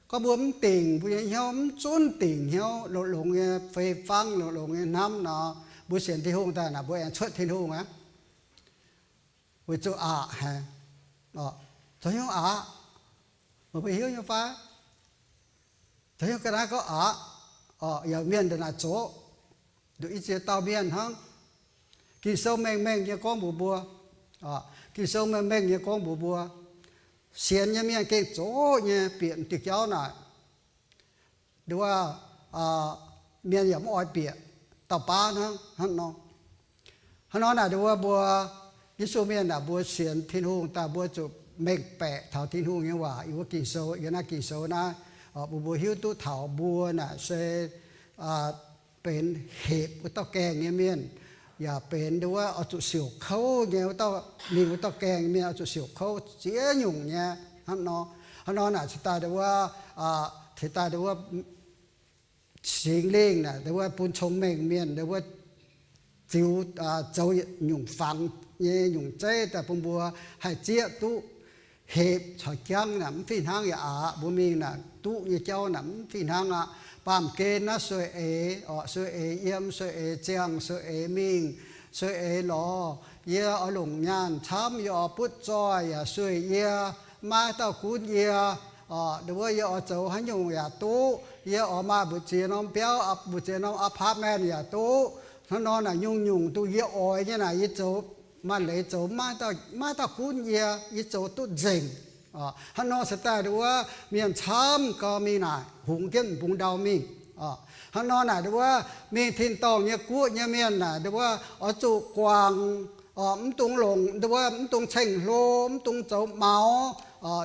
Gorngv mbuo mv dingc mbuo nyei hnyouv, mv zunv dingc hnyouv, longx-longx nyei fei fangv, longx-longx nyei hnamv nor, mbuo sienx Tin-Hungh daaih naaic, mbuo aengx cuotv Tin-Hungh aqv. Weic zuqc aqc haic. Zoux hnyouv aqc, meih mbuo hiuv nyei fai? Zoux hnyouv ga'naaiv gorngv aqc, yaac mienh ndongc naaic zoqc, nduqc i ziex dauh mienh hnangv. Ging-Sou mengh mengh nyei gorngv mbuox mbuo, Ging-Sou mengh mengh nyei gorngv mbuox mbuo, sienx nyei mienh gengh zoqc nyei bieqc diuh jauv naaic. Nduov, mienh yaac mv oix bieqc, dauh baav hnangv, hnangv nor. Hnangv nor naaic, nduov mbuo, Yesu mienh naaic, mbuo sienx Tin-Hungh daaih mbuo zuqc mengh baeqc taux Tin-Hungh nyei waac, yiem wuov Ging-Sou, yiem naaiv Ging-Sou naaiv, bun mbuo hiuv duqv taux mbuo naaic se benx hepc wuov dauh gaengh nyei mienh, yaac benx nduov oix zuqc siouc kouv nyei wuov dauh, mingh wuov dauh gaengh nyei mienh oix zuqc siouc kouv ziex nyungc nyei, hnangv nor. Hnangv nor naaic cingx daaih nduov, cingx daaih nduov Singx Lingh naaic, nduov bun cong-mengh mienh nduov ziux, zoux nyungc fangx nyei nyungc zeiv daaih bun mbuo haih zieqv duqv hepc caux jangv naaic, mv fih hnangv yaac aqc. Mbuo mingh naaic duqv nyei jauv naaic mv fih hnangv aqv. Baamh gen naaiv sueih eix, sueih eix yiem, sueih eix ziangh, sueih eix mingh, sueih eix lorz. Yie oix longc nyaanh camv, yie oix butv zoih yaac sueih yie, maiv dauh gunv yie. Nduov yie oix zoux haaix nyungc yaac duqv, yie oix maaih mbu'ziex norm biauv, mbu'ziex norm apartment yaac duqv. Hnangv nor naaic, nyungc-nyungc duqv yie oix nyei naaic, yie zoux, maaih leiz zoux, maiv dauh gunv yie, yie zoux duqv nzengc. Hnangv nor cingx daaih nduov mienh camv gau mingh naaic, hungx jienv m'bung ndau mingh. Hnangv nor naaic, nduov mingh tin-dorngh nyei guoqv nyei mienh naaic, nduov oix zuqc guangc, mv dungx longc, nduov mv dungx ceng-hlo, mv dungx zoux maux,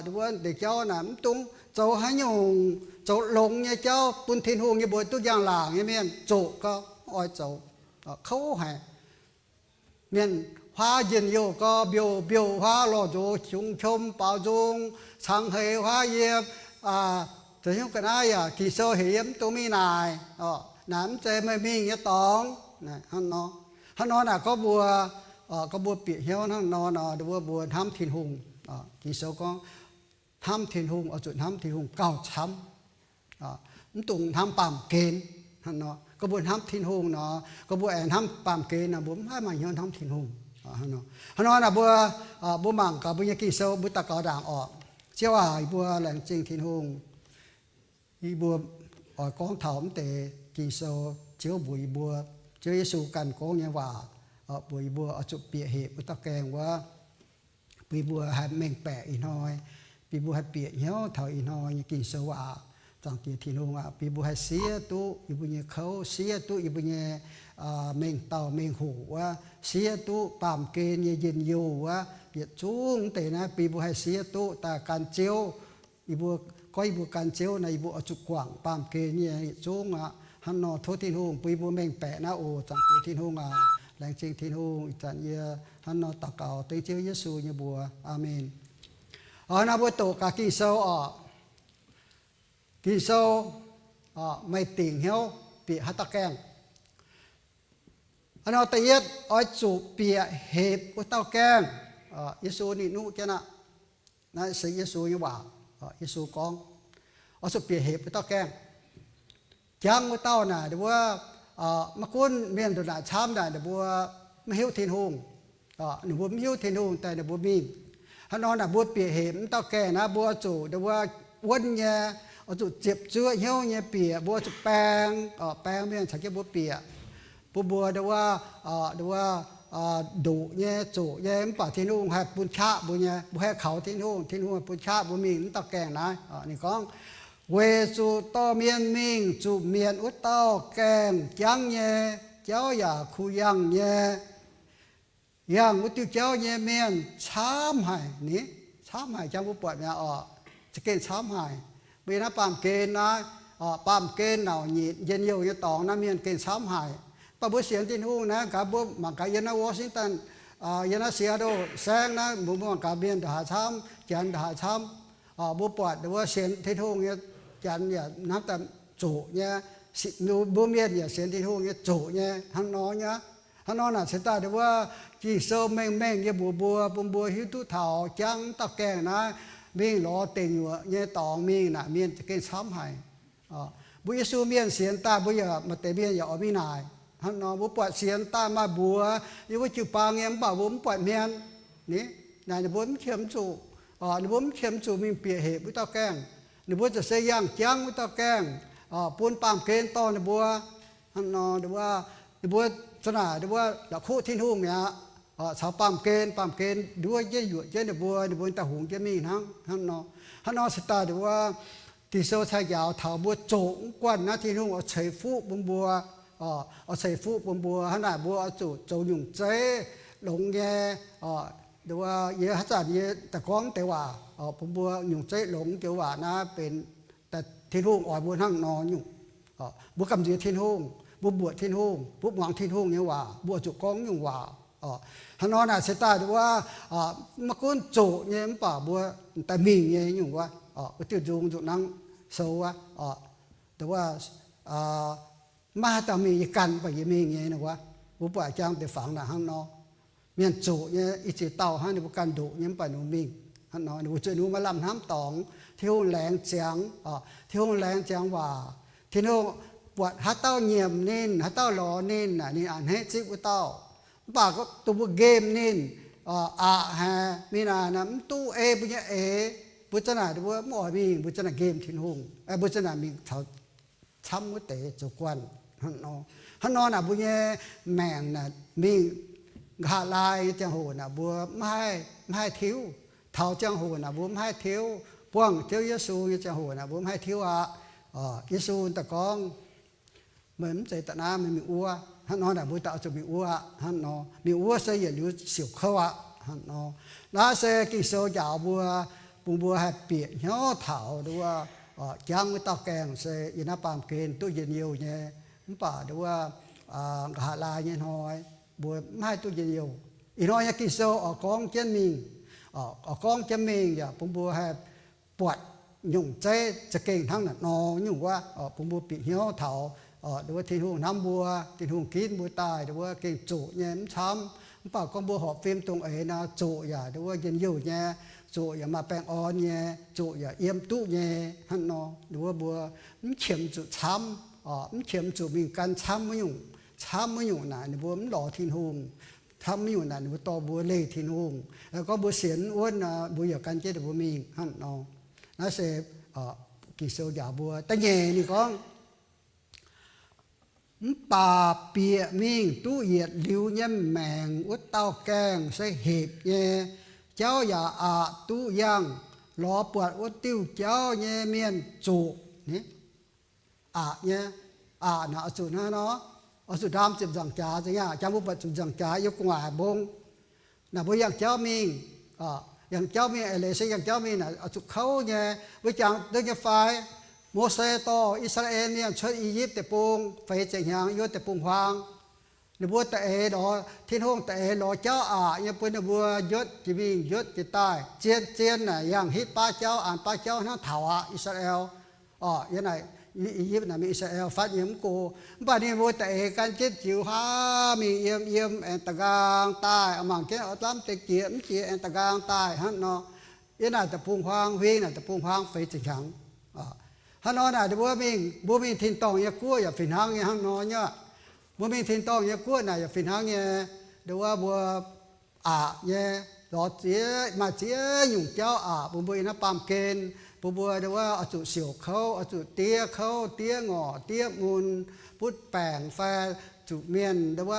nduov ndeic jauv naaic mv dungx zoux haaix nyungc zoux longx nyei jauv bun Tin-Hungh nyei mbuox duqv njang-laangc nyei mienh zoqc gau, mv oix zoux, kouv haic. Mienh huaav njien-youh gau, mbiouh mbiouh huaav lorh nzox, qongx qom baaux nzung, cangx heix huaav yiem, zoux hnyouv ga'naaiv yaac Ging-Sou heuc yie mv dungx mingh naaic. Naaic mv zeiz meih mingh nyei dorngx. Hnangv nor naaic gorngv mbuo, gorngv mbuo bieqc hnyouv hnangv nor nor, nduov mbuo hnamv Tin-Hungh. Ging-Sou gorngv, hnamv Tin-Hungh oix zuqc hnamv Tin-Hungh gauh camv, mv dungx hnamv baamh gen. Hnangv nor gorngv mbuo hnamv Tin-Hungh nor, gorngv mbuo aengx hnamv baamh gen nor, mbuo mv haih maaih hnyouv hnamv Tin-Hungh. Hnangv nor naaic mbuo, mbuo mangc gaax mbuo nyei Ging-Sou, mbuo daux gaux ndaangc orqc. Ziouv aac, yie mbuo laengz zingh Tin-Hungh. Yie mbuo oix gorngv taux mv deix Ging-Sou, Ziouv mbuox yie mbuo, Ziouv Yesu ganh gorngv nyei waac, mbuox yie mbuo oix zuqc bieqc hepc wuov dauh gaengh wuov, bun yie mbuo haih mengh baeqc ih hnoi, bun yie mbuo haih bieqc hnyouv taux ih hnoi nyei Ging-Sou waac. Zaangc Diex Tin-Hungh aac, bun yie mbuo haih siev duqv yie mbuo nyei kouv, siev duqv yie mbuo nyei mengh dauh mengh hoc wuov, siev duqv baamh gen nyei njien-youh wuov, yietc zungv mv deix naaiv bun yie mbuo haih siev duqv daaih gan Ziouv. Yie mbuo, gorngv yie mbuo gan Ziouv naaic, yie mbuo oix zuqc guangc baamh gen nyei yietc zungv aqv. Hnangv nor tov Tin-Hungh bun yie mbuo mengh baeqc naaiv oc. Zaangc Diex Tin-Hungh aac, laengz zingh Tin-Hungh. Ih zanc yie hnangv nor daux gaux dengv Ziouv Yesu nyei mbuox. Aamen. Oix naaiv mbuo doqc gaax Ging-Sou oc. Ging-Sou, meih dingc hnyouv bieqc haaix dauh gaengh? Hnangv nor da'yietv oix zuqc bieqc hepc wuov dauh gaengh. Yesu ninh nuqv jienv aqv. Naaiv se Yesu nyei waac. Yesu gorngv, oix zuqc bieqc hepc wuov dauh gaengh. Jangv wuov dauh naaic, ninh mbuo, maiv gunv mienh ndongc naaic camv naaic, ninh mbuo maiv hiuv Tin-Hungh. Ninh mbuo maiv hiuv Tin-Hungh daaih ninh mbuo mingh. Hnangv nor naaic mbuo bieqc hepc wuov dauh gaengh naaiv, mbuo zuqc, ninh mbuo wuonv nyei, oix zuqc ziepc zuoqv hnyouv nyei bieqc, mbuo zuqc baeng, baeng mienh caux jienv mbuo bieqc. Bun mbuo, ninh mbuo, ninh mbuo ndoqc nyei, zoqc nyei, mv baac Tin-Hungh haih bun qaqv mbuo nyei, mbuo haih kaux Tin-Hungh, Tin-Hungh haih bun qaqv mbuo mingh wuov dauh gaengh naaiv. Ninh gorngv, weic zuqc dorh mienh mingh zuqc mietc wuov dauh gaengh jangv nyei, jauv yaac kuh yangh nyei. Yangh wuov diuh jauv nyei mienh camv haic ni. Camv haic, jangx mbuo buatc mi'aqv oc. Za'gengh camv haic. Mbuo yiem naaiv baamh gen naaiv, baamh gen nauc nyitc njien-youh nyei dorngx naaiv mienh gengh camv haic. Mv baac mbuo sienx Tin-Hungh naaiv, gaax mbuo mangc gaax yiem naaiv Washington, yiem naaiv Seattle saengv naaiv, mbuo mangc gaax mienh ndongc haaix camv, Janx ndongc haaix camv. Mbuo buatc wuov sienx Tin-Hungh nyei Janx yaac hnamv daaih zoqc nyei, mbuo mienh yaac sienx Tin-Hungh nyei zoqc nyei hnangv nor nyei. Hnangv nor naaic se daaih wuov Ging-Sou mengh mengh nyei mbuox mbuo, bun mbuo hiuv duqv taux jangv dauh gaengh naaiv mingh lorz deic nyuoqc nyei dorngx mingh naaic, mienh za'gengh camv haic. Mbuo Yesu mienh sienx daaih mbuo yaac maaih deix mienh yaac oix mingh naaic. Hnangv nor mbuo buatc sienx daaih maaih mbuox yiem wuov jiu-baang nyei, mv baac mbuo mv buatc hmien. Ni, naaic ninh mbuo mv qiemx zuqc, ninh mbuo mv qiemx zuqc mingh bieqc hepc wuov dauh gaengh. Ninh mbuo ziouc se yangh jangv wuov dauh gaengh, bun baamh gen dorh ninh mbuo. Hnangv nor, ninh mbuo za'naaic wuov la'kuqv Tin-Hungh mi'aqv, caux baamh gen, baamh gen nduov jienv yuoqc jienv ninh mbuo, ninh mbuo daaih hungx jienv mingh hnangv. Hnangv nor, hnangv nor se daaih wuov Ging-Sou cai njaaux taux mbuo zoqc mv guanh naaiv Tin-Hungh oix ceix fuqv bun mbuo, oix ceix fuqv bun mbuo. Hnangv naaic mbuo oix zuqc zoux nyungc zeiv longx nyei. Yie haaix zanc yie daaih gorngv deix waac bun mbuo nyungc zeiv longx joux waac naaiv benx Tin-Hungh oix mbuo hnangv nor nyungc. Mbuo gamh nziex Tin-Hungh, mbuo mbuoqc Tin-Hungh, mbuo muangx Tin-Hungh nyei waac, mbuo zuqc gorngv nyungc waac. Hnangv nor naaic se daaih wuov, maiv gunv zoqc nyei mv baac mbuo daaih mingh nyei nyungc wuov, wuov diuh nzung zuqc nangv sou wuov, wuov maiv haaix dauh mingh, yie ganh mv baac yie mingh nyei wuov. Mbuo buatc jangx deix fangx naaic hnangv nor. Mienh zoqc nyei, i ziex dauh hnangv, ninh mbuo ganh ndoqc nyei mv baac ninh mbuo mingh. Hnangv nor ninh mbuo zuqc ninh mbuo maiv lamh hnamv dorngx. Tin-Hungh laengz ziangx, Tin-Hungh laengz ziangx waac. Tin-Hungh buatc haaix dauh nyiemc ninh, haaix dauh lorz ninh, ninh a'hneiv zipv wuov dauh. Mv baac dongh mbuo nqemh ninh, aqc haic, mingh naaic mv duqv ei mbuo nyei eix, mbuo za'naaic mbuo mv oix mingh, mbuo za'naaic nqemh Tin-Hungh, mbuo za'naaic mingh caux camv wuov deix zoux guanh. Hnangv nor naaic mbuo nyei maengc naaic mingh nqa'haav laai nyei ziangh hoc naaic mbuo maiv haih tiuv. Taux ziangh hoc naaic mbuo maiv haih tiuv. Buangh Ziouv Yesu nyei ziangh hoc naaic mbuo maiv haih tiuv aqv. Yesu daaih gorngv, meih mv zeiz da'naaiv, meih mingh wuov. Hnangv nor naaic mbuo daaih oix zuqc mingh wuov aqv. Hnangv nor mingh wuov se yietc liuz siouc kouv aqv. Hnangv nor, naaiv se Ging-Sou njaaux mbuo, bun mbuo haih bieqc hnyouv taux nduov jangv wuov dauh gaengh se yiem naaiv baamh gen duqv njien-youh nyei. Mv baac nduov nqa'haav laai nyei hnoi mbuo mv haih duqv njien-youh. Ih hnoi nyei Ging-Sou oix gorngv jienv mingh, oix gorngv jienv mingh yaac bun mbuo haih buatc nyungc zeiv za'gengh hnangv naaic nor nyungc wuov, bun mbuo bieqc hnyouv taux nduov Tin-Hungh hnamv mbuo, Tin-Hungh ginv mbuo daaih nduov gengh zoqc nyei mv camv. Mv baac gorngv mbuo horpc fim dongh eix nor, zoqc yaac nduov njien-youh nyei, zoqc yaac maaih baengh orn nyei, zoqc yaac yiem duqv nyei. Hnangv nor nduov mbuo mv qiemx zuqc camv, mv qiemx zuqc mingh gan camv wuov nyungc. Camv wuov nyungc naaic ninh mbuo mv lorz Tin-Hungh. Camv wuov nyungc naaic ninh mbuo dorh mbuo leih Tin-Hungh. Gorngv mbuo sienx wuonv nor, mbuo yaac gan jienv ninh mbuo mingh hnangv nor. Naaiv se Ging-Sou njaaux mbuo. Da'nyeic ninh gorngv, mv baac bieqc mingh duqv yietc liuz nyei maengc wuov dauh gaengh se hepc nyei, jauv yaac aqc duqv yangh. Lorz buatc wuov diuh jauv nyei mienh zuqc, aqc nyei, aqc naaic oix zuqc hnangv nor, oix zuqc ndaam ziepc nzaangc jaax nzengc aqv. Jangx mbuo buatc ziepc nzaangc jaax yiem gu'nguaaic mbong. Naaic mbuo yangh jauv mingh, yangh jauv mingh, eix leiz se yangh jauv mingh naaic oix zuqc kouv nyei. Mbuo jangx duqv nyei fai? Mose dorh I^saa^laa^en Mienh cuotv I^yipv Deic-Bung feix ziepc hnyangx yiem wuov deic-bung-huaang. Ninh mbuo da'eix lorz, Tin-Hungh da'eix lorz jauv aqc nyei bun ninh mbuo njotv jiex mingh njotv jiex daaih. Zien zien naaic yangh hitv baav jauv, an baav jauv hnangv taux aqv. I^saa^laa^en, orqc, yiem naaic I^yipv naaic mingh, I^saa^laa^en fatv nyei mv go. Mv baac ninh mbuo da'eix gan jienv jiux haav mingh yiem yiem aengx da'nqaang daaih, mangc jienv oix lamh deix jiex mv jiex aengx da'nqaang daaih hnangv nor. Yiem naaic deic-bung-huaang, huing naaic deic-bung-huaang feix ziepc hnyangx. Hnangv nor naaic ninh mbuo mingh, mbuo mingh tin-dorngh nyei guoqv yaac fih hnangv nyei hnangv nor nyei. Mbuo mingh tin-dorngh nyei guoqv naaic yaac fih hnangv nyei. Nduov mbuo aqc nyei, lorz ziex, maaih ziex nyungc jauv aqc bun mbuo yiem naaiv baamh gen, bun mbuo nduov oix zuqc siouc kouv, oix zuqc diev kouv, diev ngorc, diev mun, butv baengc fai zuqc mienh nduov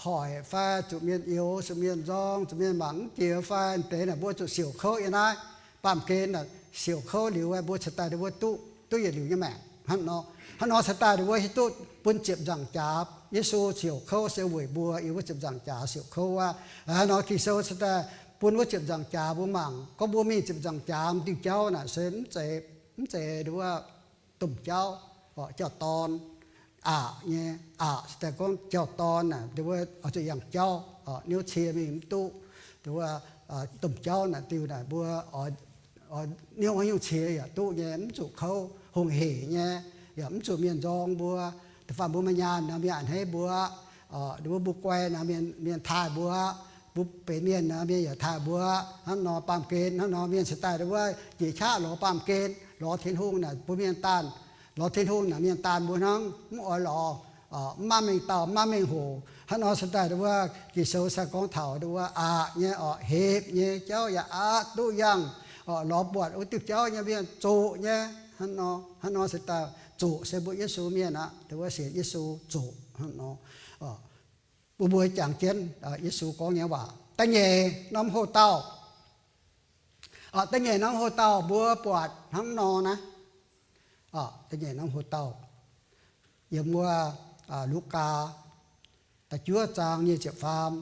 hoic fai zuqc mienh youx, zuqc mienh nzorng, zuqc mienh mangc mv jiex fai deix naaic mbuo zuqc siouc kouv yiem naaiv baamh gen. Siouc kouv liuz mbuo cingx daaih nduov duqv, duqv yietc liuz nyei maengc hnangv nor. Hnangv nor cingx daaih nduov hiuv duqv bun ziepc nzaangc jaax. Yesu siouc kouv se weic mbuo yiem wuov ziepc nzaangc jaax siouc kouv aqv. Hnangv nor Ging-Sou cingx daaih bun wuov ziepc nzaangc jaax mbuo mangc. Gorngv mbuo mingh ziepc nzaangc jaax m'diuh jauv naaic se mv zeiz, mv zeiz nduov domh jauv, jauv-dorn, aqc nyei, aqc se daaih gorngv jauv-dorn naaic nduov oix zuqc yangh jauv, niouv cie mingh mv duqv. Nduov domh jauv naaic diuh naaic mbuo oix niouv haaix nyungc cie yaac duqv nyei, mv zuqc kouv, hungh heic nyei, yaac mv zuqc mienh nzorng mbuo. Da'faanh mbuo maaih nyaanh nor mienh a'hneiv mbuo, nduov mbuo guai nor mienh taaih mbuo, mbuo benx mienh nor mienh yaac taaih mbuo. Hnangv nor baamh gen hnangv nor mienh cingx daaih nduov njiec qaqv lorz baamh gen, lorz Tin-Hungh naaic bun mienh daanh, lorz Tin-Hungh naaic mienh daanh mbuo hnangv, mv oix lorz, mv maaih mengh dauh, mv maaih mengh hoc. Hnangv nor cingx daaih nduov Ging-Sou se gorngv taux nduov aqc nyei orqc, hepc nyei jauv yaac aqc duqv yangh, lorz buatc wuov diuh jauv nyei mienh zoqc nyei. Hnangv nor, hnangv nor cingx daaih zoqc se mbuo Yesu mienh aqv, nduov sienx Yesu zoqc hnangv nor. Bun mbuo jangx jienv Yesu gorngv nyei waac. Da'nyeic norm hoc-dauh, da'nyeic norm hoc-dauh mbuo buatc hnangv nor naaiv. Da'nyeic norm hoc-dauh yiem wuov Lugaa da'juov zaang nyic ziepc faam.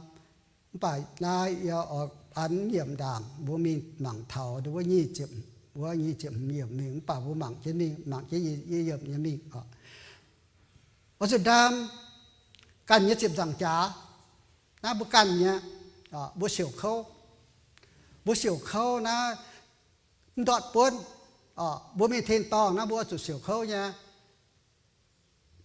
Mv baac naaiv yie oix an yiemc ndaangc mbuo mingh mangc taux nduov nyic ziepc, wuov nyic ziepc hmz yiemc mingh, mv baac mbuo mangc jienv mingh, mangc jienv yie yiemc nyei mingh. Oix zuqc ndaam ganh nyei ziepc nzaangc jaax. Naaiv mbuo ganh nyei, mbuo siouc kouv. Mbuo siouc kouv naaiv mv ndortv buonv. Mbuo mingh tin-dorngh naaiv mbuo oix zuqc siouc kouv nyei.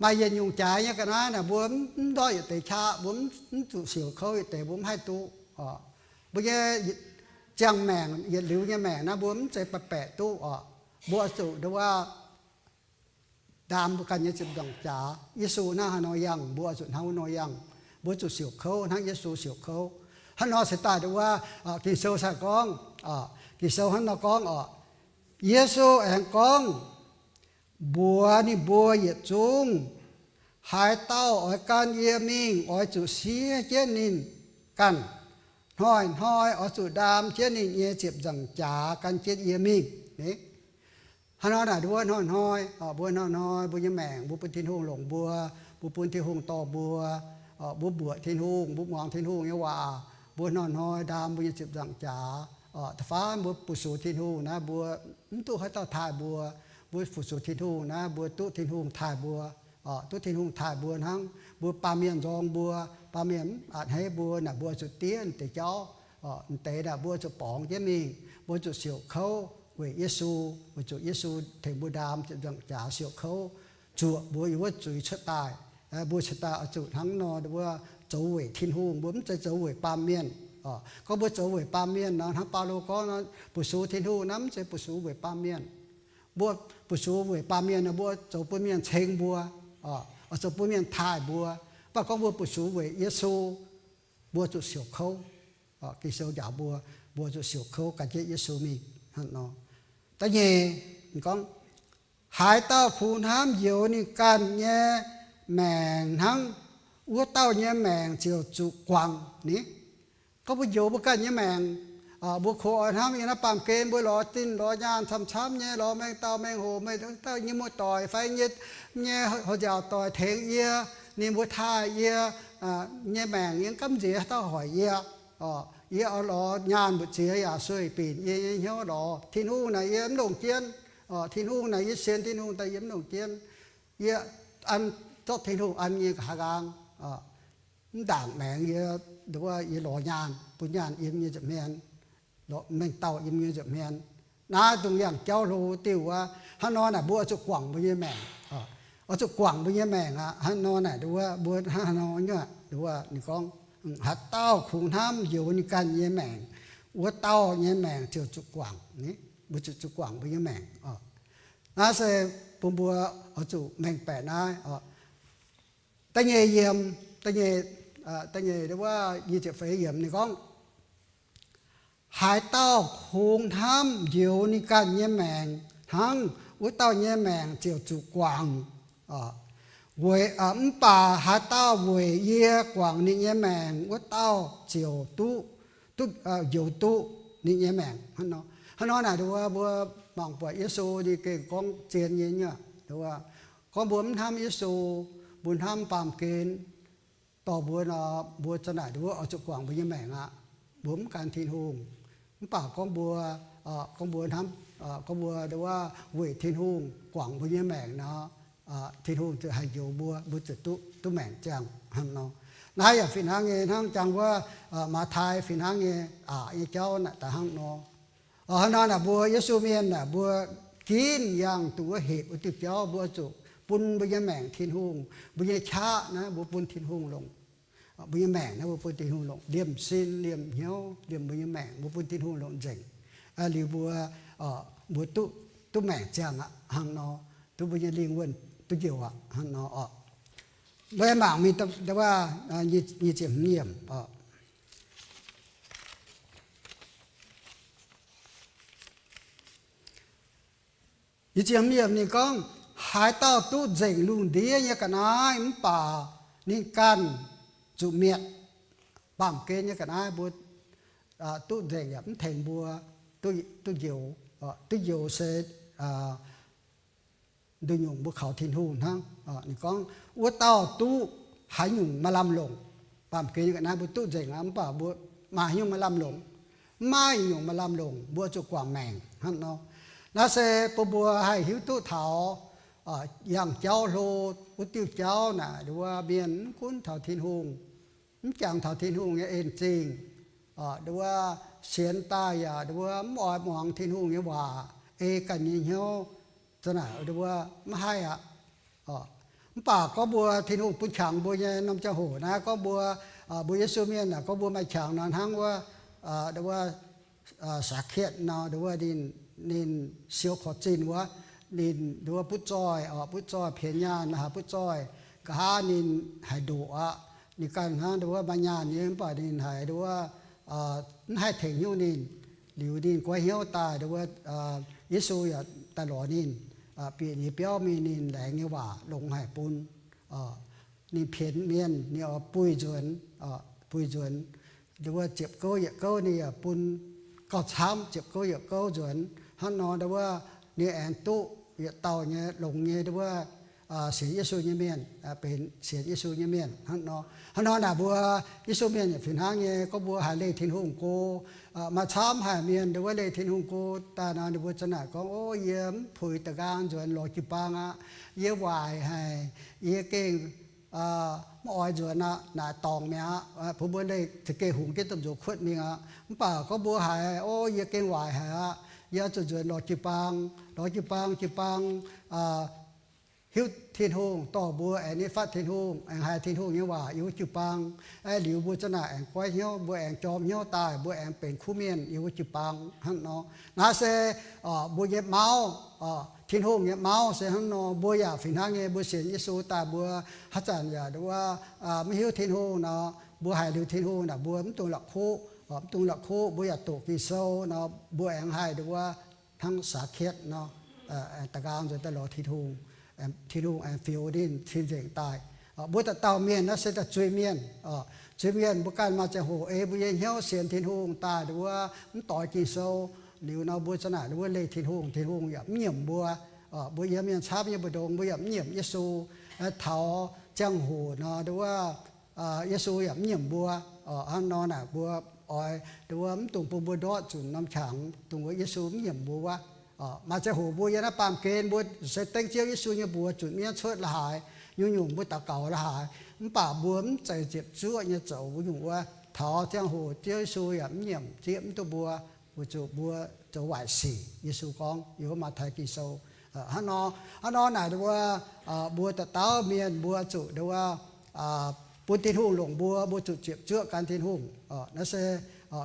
Maaih yietc nyungc jaaix nyei ga'naaiv naaic mbuo mv ndortv yietc deix qaqv, mbuo mv zuqc siouc kouv yietc deix, mbuo mv haih duqv. Mbuo nyei ziangh maengc, yietc liuz nyei maengc naaiv mbuo mv zeiz baeqc baeqc duqv oc. Mbuo oix zuqc nduov ndaam mbuo ganh nyei ziepc nzaangc jaax. Yesu hnangv haaix nor yangh, mbuo oix zuqc hnangv wuov nor yangh. Mbuo zuqc siouc kouv hnangv Yesu siouc kouv. Hnangv nor se daaih nduov Ging-Sou se gorngv, Ging-Sou hnangv nor gorngv oc. Yesu aengx gorngv mbuox ninh mbuo yietc zungv, haaix dauh oix gan yie mingh, oix zuqc siev jienv ninh ganh. Hnoi-hnoi oix zuqc ndaam jienv ninh nyei ziepc nzaangc jaax gan jienv yie mingh. Hnangv nor naaic nduov hnoi-hnoi, mbuo hnoi-hnoi mbuo nyei maengc, mbuo bun Tin-Hungh longc mbuo, mbuo bun Tin-Hungh dorh mbuo, mbuo mbuoqc Tin-Hungh, mbuo muangx Tin-Hungh nyei waac, mbuo hnoi-hnoi ndaam mbuo nyei ziepc nzaangc jaax. Da'faanh mbuo fu-sux Tin-Hungh naaiv, mbuo mv duqv haaix dauh taaih mbuo. Mbuo fu-sux Tin-Hungh naaiv, mbuo duqv Tin-Hungh taaih mbuo. Duqv Tin-Hungh taaih mbuo hnangv. Mbuo baamh mienh nzorng mbuo, baamh mienh mv a'hneiv mbuo naaic, mbuo zuqc diev deix jauv. M'deix naaic mbuo zuqc borngz jienv mingh, mbuo zuqc siouc kouv weic Yesu, weic zuqc Yesu tengx mbuo ndaam ziepc nzaangc jaax siouc kouv, zuoqc mbuo yiem wuov zuiz cuotv daaih. Mbuo cingx daaih oix zuqc hnangv nor, mbuo zoux weic Tin-Hungh, mbuo mv zeiz zoux weic baamh mienh. Gorngv mbuo zoux weic baamh mienh nor, hnangv Baulo gorngv, fu-sux Tin-Hungh naaiv mv zeiz fu-sux weic baamh mienh. Mbuo fu-sux weic baamh mienh nor, mbuo zoux bun mienh ceng mbuo, oix zoux bun mienh taaih mbuo. Mv baac gorngv mbuo fu-sux weic Yesu, mbuo zuqc siouc kouv. Ging-Sou njaaux mbuo, mbuo zuqc siouc kouv gan jienv Yesu mingh hnangv nor. Da'nyeic, gorngv, haaix dauh kungx hnamv njoux ninh ganh nyei maengc hnangv, wuov dauh nyei maengc ziouc zuqc guangc ni. Gorngv mbuo njoux mbuo ganh nyei maengc, mbuo kungx oix hnamv yiem naaiv baamh gen mbuo lorz zinh lorz nyaanh camv-camv nyei, lorz mengh dauh mengh hoc, mengh dauh nyei muoz-doic fai nyei, nyei houx nziaauc doic tengx yie, ninh mbuo taaih yie nyei maengc, yie gamv nziex haaix dauh hoic yie. Yie oix lorz nyaanh mbu'ziex yaac sueih binc yie nyei hnyouv lorz. Tin-Hungh naaic yie mv longc jienv. Tin-Hungh naaic yie sienx Tin-Hungh daaih yie mv longc jienv. Yie an zorqv Tin-Hungh an nyei nqa'haav nqaang. Mv ndaangc maengx yie, nduov yie lorz nyaanh, bun nyaanh yiem nyei nza'hmien, mengh dauh yiem nyei nza'hmien. Naaiv dongh yangh jauv hlo diuh wuov. Hnangv nor naaic mbuo oix zuqc guangc mbuo nyei maengc. Oix zuqc guangc mbuo nyei maengc aqv. Hnangv nor naaic nduov mbuo hnangv haaix nor nyuoqc, nduov ninh gorngv, haaix dauh kungx hnamv njoux ninh ganh nyei maengc, wuov dauh nyei maengc ziouc zuqc guangc. Mbuo zuqc, zuqc guangc mbuo nyei maengc. Naaiv se bun mbuo oix zuqc mengh baeqc naaiv. Da'nyeic yiemc, da'nyeic, da'nyeic wuov nyic ziepc feix yiemc ninh gorngv, haaix dauh kungx hnamv njoux ninh ganh nyei maengc hnangv, wuov dauh nyei maengc ziouc zuqc guangc. Weic, mv baac haaix dauh weic yie guangc ninh nyei maengc, wuov dauh ziouc duqv, duqv, njoux duqv ninh nyei maengc. Hnangv nor naaic nduov mbuo mangc buatc Yesu ninh gengh gorngv zien nyei nyuoqc. Gorngv mbuo mv hnamv Yesu, mbuo hnamv baamh gen dorh mbuo nor, mbuo za'naaic nduov oix zuqc guangc mbuo nyei maengc aqv. mbuo mv gan Tin-Hungh. Mv baac gorngv mbuo, gorngv mbuo hnamv, gorngv mbuo nduov weic Tin-Hungh guangc mbuo nyei maengc nor, Tin-Hungh ziouc haih njoux mbuo, mbuo ziouc duqv, duqv maengc ziangh hnangv nor. Naaiv yaac fih hnangv nyei, hnangv jangx wuov Matv^taai fih hnangv nyei aqc nyei jauv naaic daaih hnangv nor. Hnangv nor naaic mbuo Yesu mienh naaic mbuo ginv yangh dongh wuov hepc wuov diuh jauv, mbuo zuqc bun mbuo nyei maengc Tin-Hungh, mbuo nyei qaqv naaiv mbuo bun Tin-Hungh longc. Mbuo nyei maengc naaiv mbuo bun Tin-Hungh longc, liemh sin liemh hnyouv liemh mbuo nyei maengc mbuo bun Tin-Hungh longc nzengc. Liuz mbuo, mbuo duqv, duqv maengc ziangh aqv hnangv nor, duqv mbuo nyei lingh wuonh duqv njoux aqv hnangv nor oc. Mbuo mangc mingh nyic ziepc hmz yiemc oc. Nyic ziepc hmz yiemc ninh gorngv, haaix dauh duqv nzengc lungh ndiev nyei ga'naaiv mv baac ninh ganh zuqc mietc. Baamh gen nyei ga'naaiv mbuo duqv nzengc yaac mv tengx mbuo duqv njoux. Duqv njoux se nduqc nyungc mbuo kaux Tin-Hungh hnangv. Ninh gorngv, wuov dauh duqv haaix nyungc maaih lamh longc. Baamh gen nyei ga'naaiv mbuo duqv nzengc aqv, mv baac mbuo maaih haaix nyungc maaih lamh longc? Mv maaih nyungc maaih lamh longc, mbuo zuqc guangc maengc hnangv nor. Naaiv se bun mbuo haih hiuv duqv taux yangh jauv hlo wuov diuh jauv naaic, nduov mienh mv gunv taux Tin-Hungh, mv jangx taux Tin-Hungh nyei en zingh, nduov sienx daaih yaac nduov mv oix muangx Tin-Hungh nyei waac, ei ganh nyei hnyouv, za'naaic nduov mv haih aqv. Mv baac gorngv mbuo Tin-Hungh bun qangx mbuo nyei norm ziangh hoc naaiv, gorngv mbuo, mbuo Yesu mienh naaic gorngv mbuo maaih qangx nor hnangv wuov, nduov Saax-Kietv nor, nduov ninh, ninh siou korv zinh wuov, ninh nduov butv zoih, butv zoih pienx nyaanh, haaix butv zoih, nqa'haav ninh haiz ndoqc aqv. Ninh ganh hnangv nduov maaih nyaanh nyei, mv baac ninh haiz nduov mv haih tengx nyungc ninh. Liuz ninh goiv hnyouv daaih nduov, Yesu yaac daaih lorz ninh, bieqc nyei biauv mingh ninh laengz nyei waac longx haic bun, ninh pienx mienh, ninh oix buih nzuonx, buih nzuonx. Nduov ziepc gouv yietc gouv ninh yaac bun gauh camv ziepc gouv yietc gouv nzuonx. Hnangv nor nduov ninh aengx duqv yietc dauh nyei longx nyei nduov sienx Yesu nyei mienh, benx sienx Yesu nyei mienh hnangv nor. Hnangv nor naaic mbuo Yesu mienh yaac fih hnangv nyei, gorngv mbuo haih leih Tin-Hungh go, maaih camv haic mienh nduov leih Tin-Hungh go daaih nor, ninh mbuo za'naaic gorngv, o, yie mv puix da'nqaang nzuonx lorz jiu-baang aqv. Yie waaic haic. Yie gengh mv oix nzuonx aqv, naaic dorngc mi'aqv. Bun mbuo leih za'gengh hungx jienv domh nzox kuotv mingh aqv. Mv baac gorngv mbuo haiz, o, yie gengh waaic haic aqv, yie zuqc nzuonx lorz jiu-baang. Lorz jiu-baang, jiu-baang hiuv Tin-Hungh, dorh mbuo aengx nitv fatv Tin-Hungh, aengx haiz Tin-Hungh nyei waac yiem wuov jiu-baang. Aeqv, liuz mbuo za'naaic aengx goiv hnyouv, mbuo aengx jorm hnyouv daaih, mbuo aengx benx kuv mienh yiem wuov jiu-baang hnangv nor. Naaiv se mbuo nyei mauv, Tin-Hungh nyei mauv se hnangv nor. Mbuo yaac fih hnangv nyei, mbuo sienx Yesu daaih mbuo haaix zanc yaac nduov maiv hiuv Tin-Hungh nor, mbuo haiz liuz Tin-Hungh naaic mbuo mv dungx la'kuqv, mv dungx la'kuqv, mbuo yaac doqc Ging-Sou nor, mbuo aengx haih nduov hnangv Saax-Kietv nor, da'nqaang nzuonx daaih lorz Tin-Hungh. Tin-Hungh aengx fioux ninh cing-nzengc daaih. Mbuo dauh dauh mienh naaiv se daaih zuiz-mienh. Zuiz-mienh mbuo ganh maaih ziangh hoc ei mbuo nyei hnyouv sienx Tin-Hungh daaih nduov mv doix Ging-Sou. Liuz nor mbuo za'naaic nduov leih Tin-Hungh, Tin-Hungh yaac mv nyiemc mbuo. Mbuo yiem mienh camv nyei mbu'ndongx mbuo yaac mv nyiemc Yesu. Taux ziangh hoc nor nduov Yesu yaac mv nyiemc mbuo. Hnangv nor naaic mbuo oix nduov mv dungx bun mbuo ndortv zunc norm qangx dongh wuov Yesu mv nyiemc mbuo wuov. Maaih ziangh hoc mbuo yiem naaiv baamh gen mbuo se dengv Ziouv Yesu nyei mbuox zunc mienv cuotv la'haaix, nyungc-nyungc mbuo daux gaux la'haaix, mv baac mbuo mv zeiz ziepc zuoqv nyei zoux wuov nyungc wuov. Taux ziangh hoc Ziouv Yesu yaac mv nyiemc zieqv mv duqv mbuo, weic zuqc mbuo zoux waaic sic. Yesu gorngv yiem wuov Matv^taai Ging-Sou. Hnangv nor, hnangv nor naaic nduov mbuo dauh dauh mienh mbuo zuqc nduov bun Tin-Hungh longc mbuo, mbuo zuqc ziepc zuoqv gan Tin-Hungh. Naaiv se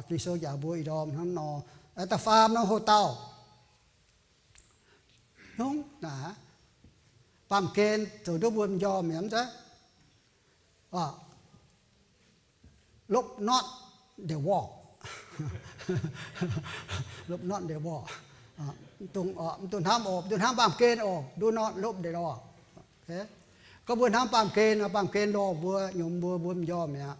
Ging-Sou njaaux mbuo ih ndorm hnangv nor. Da'faam nor hoc dauh hnangv naaic, baamh gen zoux nduov mbuo m'njormh mi'aqv. Lopv not the wall. Lopv not the wall. Mv dungx hnamv oc, mv dungx hnamv baamh gen oc, do not lopv the wall. Gorngv mbuo hnamv baamh gen, baamh gen lorh mbuo, nyouz mbuo, mbuo m'njormh mi'aqv.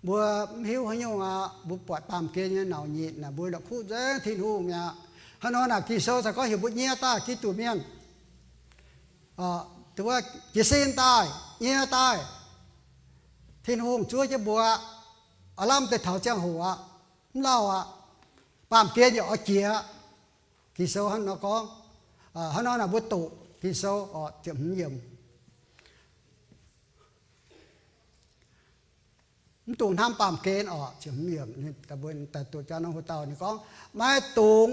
Mbuo mv hiuv haaix nyungc aqv. Mbuo buatc baamh gen nyei nauc nyitc naaic mbuo la'kuqv nzengc Tin-Hungh mi'aqv. Hnangv nor naaic Ging-Sou caux gorngv heuc mbuo nyie daaih Giduc mienh, jiez sin daaih, nyie daaih, Tin-Hungh zuov jienv mbuo aqv. Aav lamh deix taux ziangh hoc aqv. mv lauh aqv. Baamh gen yaac oix jiex. Ging-Sou hnangv nor gorngv. Hnangv nor naaic mbuo doqc Ging-Sou ziepc hmz yiemc. Mv dungx hnamv baamh gen oc. Daaih doqc jaa norm hoc dauh ninh gorngv, maiv dungx,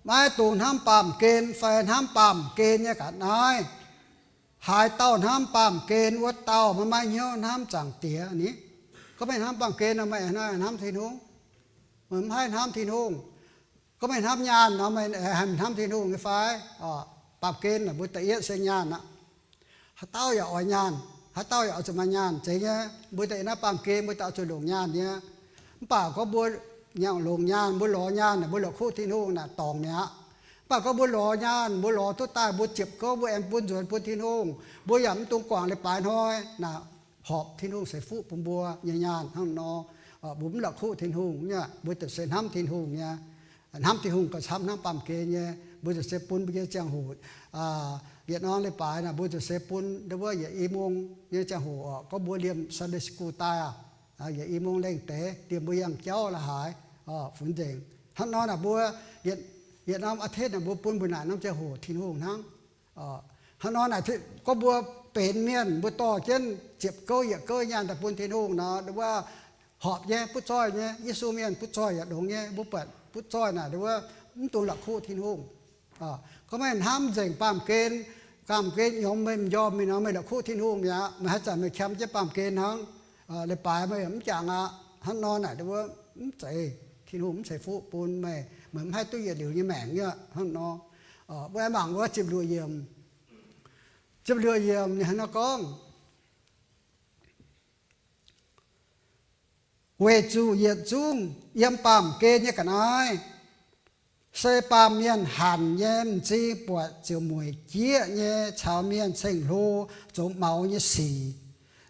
maiv dungx hnamv baamh gen fai hnamv baamh gen nyei ga'naaiv. Haaix dauh hnamv baamh gen, wuov dauh maiv maaih hnyouv hnamv Zaangc Diex ni. Gorngv meih hnamv baamh gen nor, meih hnamv Tin-Hungh? Meih mv haih hnamv Tin-Hungh. Gorngv meih hnamv nyaanh nor, meih haih hnamv Tin-Hungh nyei fai? Baamh gen naaic mbuo da'yietv se nyaanh aqv. Haaix dauh yaac oix nyaanh, haaix dauh yaac oix zuqc maaih nyaanh. Zeiz nyei, mbuo da'yietv naaiv baamh gen mbuo daaih oix zuqc longc nyaanh nyei. Mv baac gorngv mbuo longc nyaanh, mbuo lorz nyaanh, mbuo la'kuqv Tin-Hungh naaic dorngc mi'aqv. Mv baac gorngv mbuo lorz nyaanh, mbuo lorz duqv daaih, mbuo ziepc gouv, mbuo aengx bun nzuonx bun Tin-Hungh, mbuo yaac mv dungx guangc leiz-baaix hnoi naaic, horpc Tin-Hungh ceix fuqv bun mbuo nyei nyaanh hnangv nor. Mbuo mv la'kuqv Tin-Hungh nyei, mbuo ziouc se hnamv Tin-Hungh nyei. Hnamv Tin-Hungh gauh camv hnamv baamh gen nyei. Mbuo ziouc se bun mbuo nyei ziangh hoc, yietc norm leiz-baaix naaic mbuo ziouc se bun ndau wuov yietc i mungh nyei ziangh hoc oc, gorngv mbuo liemh Sunday school daaih aqv, yietc i mungh lengh deix liemh mbuo yangh jauv la'haaix, funx nzengc. Hnangv nor naaic mbuo yietc norm aa tetv naaic mbuo bun mbuo naaic norm ziangh hoc Tin-Hungh hnangv. Hnangv nor naaic gorngv mbuo benx mienh, mbuo dorh jienv ziepc gouv yietc gouv nyaanh daaih bun Tin-Hungh nor, ndau wuov horpc nyei, butv zoih nyei, Yesu mienh butv zoih yaac longx nyei. Mbuo buatc butv zoih naaic ndau wuov mv dungx la'kuqv Tin-Hungh. Gorngv meih hnamv nzengc baamh gen, baamh gen nyormh meih m'njormh mingh nor, meih la'kuqv Tin-Hungh mi'aqv. Meih haaix zanc meih qam jienv baamh gen hnangv, leiz-baaix meih yaac mv jangx aqv. Hnangv nor naaic ndau wuov mv zeiz, Tin-Hungh mv ceix fuqv bun meih, meih mv haih duqv yietc liuz nyei maengc nyei hnangv nor. Mbuo aengx mangc wuov ziepc luoqc yiemc. Ziepc luoqc yiemc ninh hnangv nor gorngv, weic zuqc yietc zungv yiem baamh gen nyei ga'naaiv se baamh mienh hanc nyei, m'zing buatc ziouc mueic jieqv nyei, caux mienh ceng-hlo zoux maux nyei sic.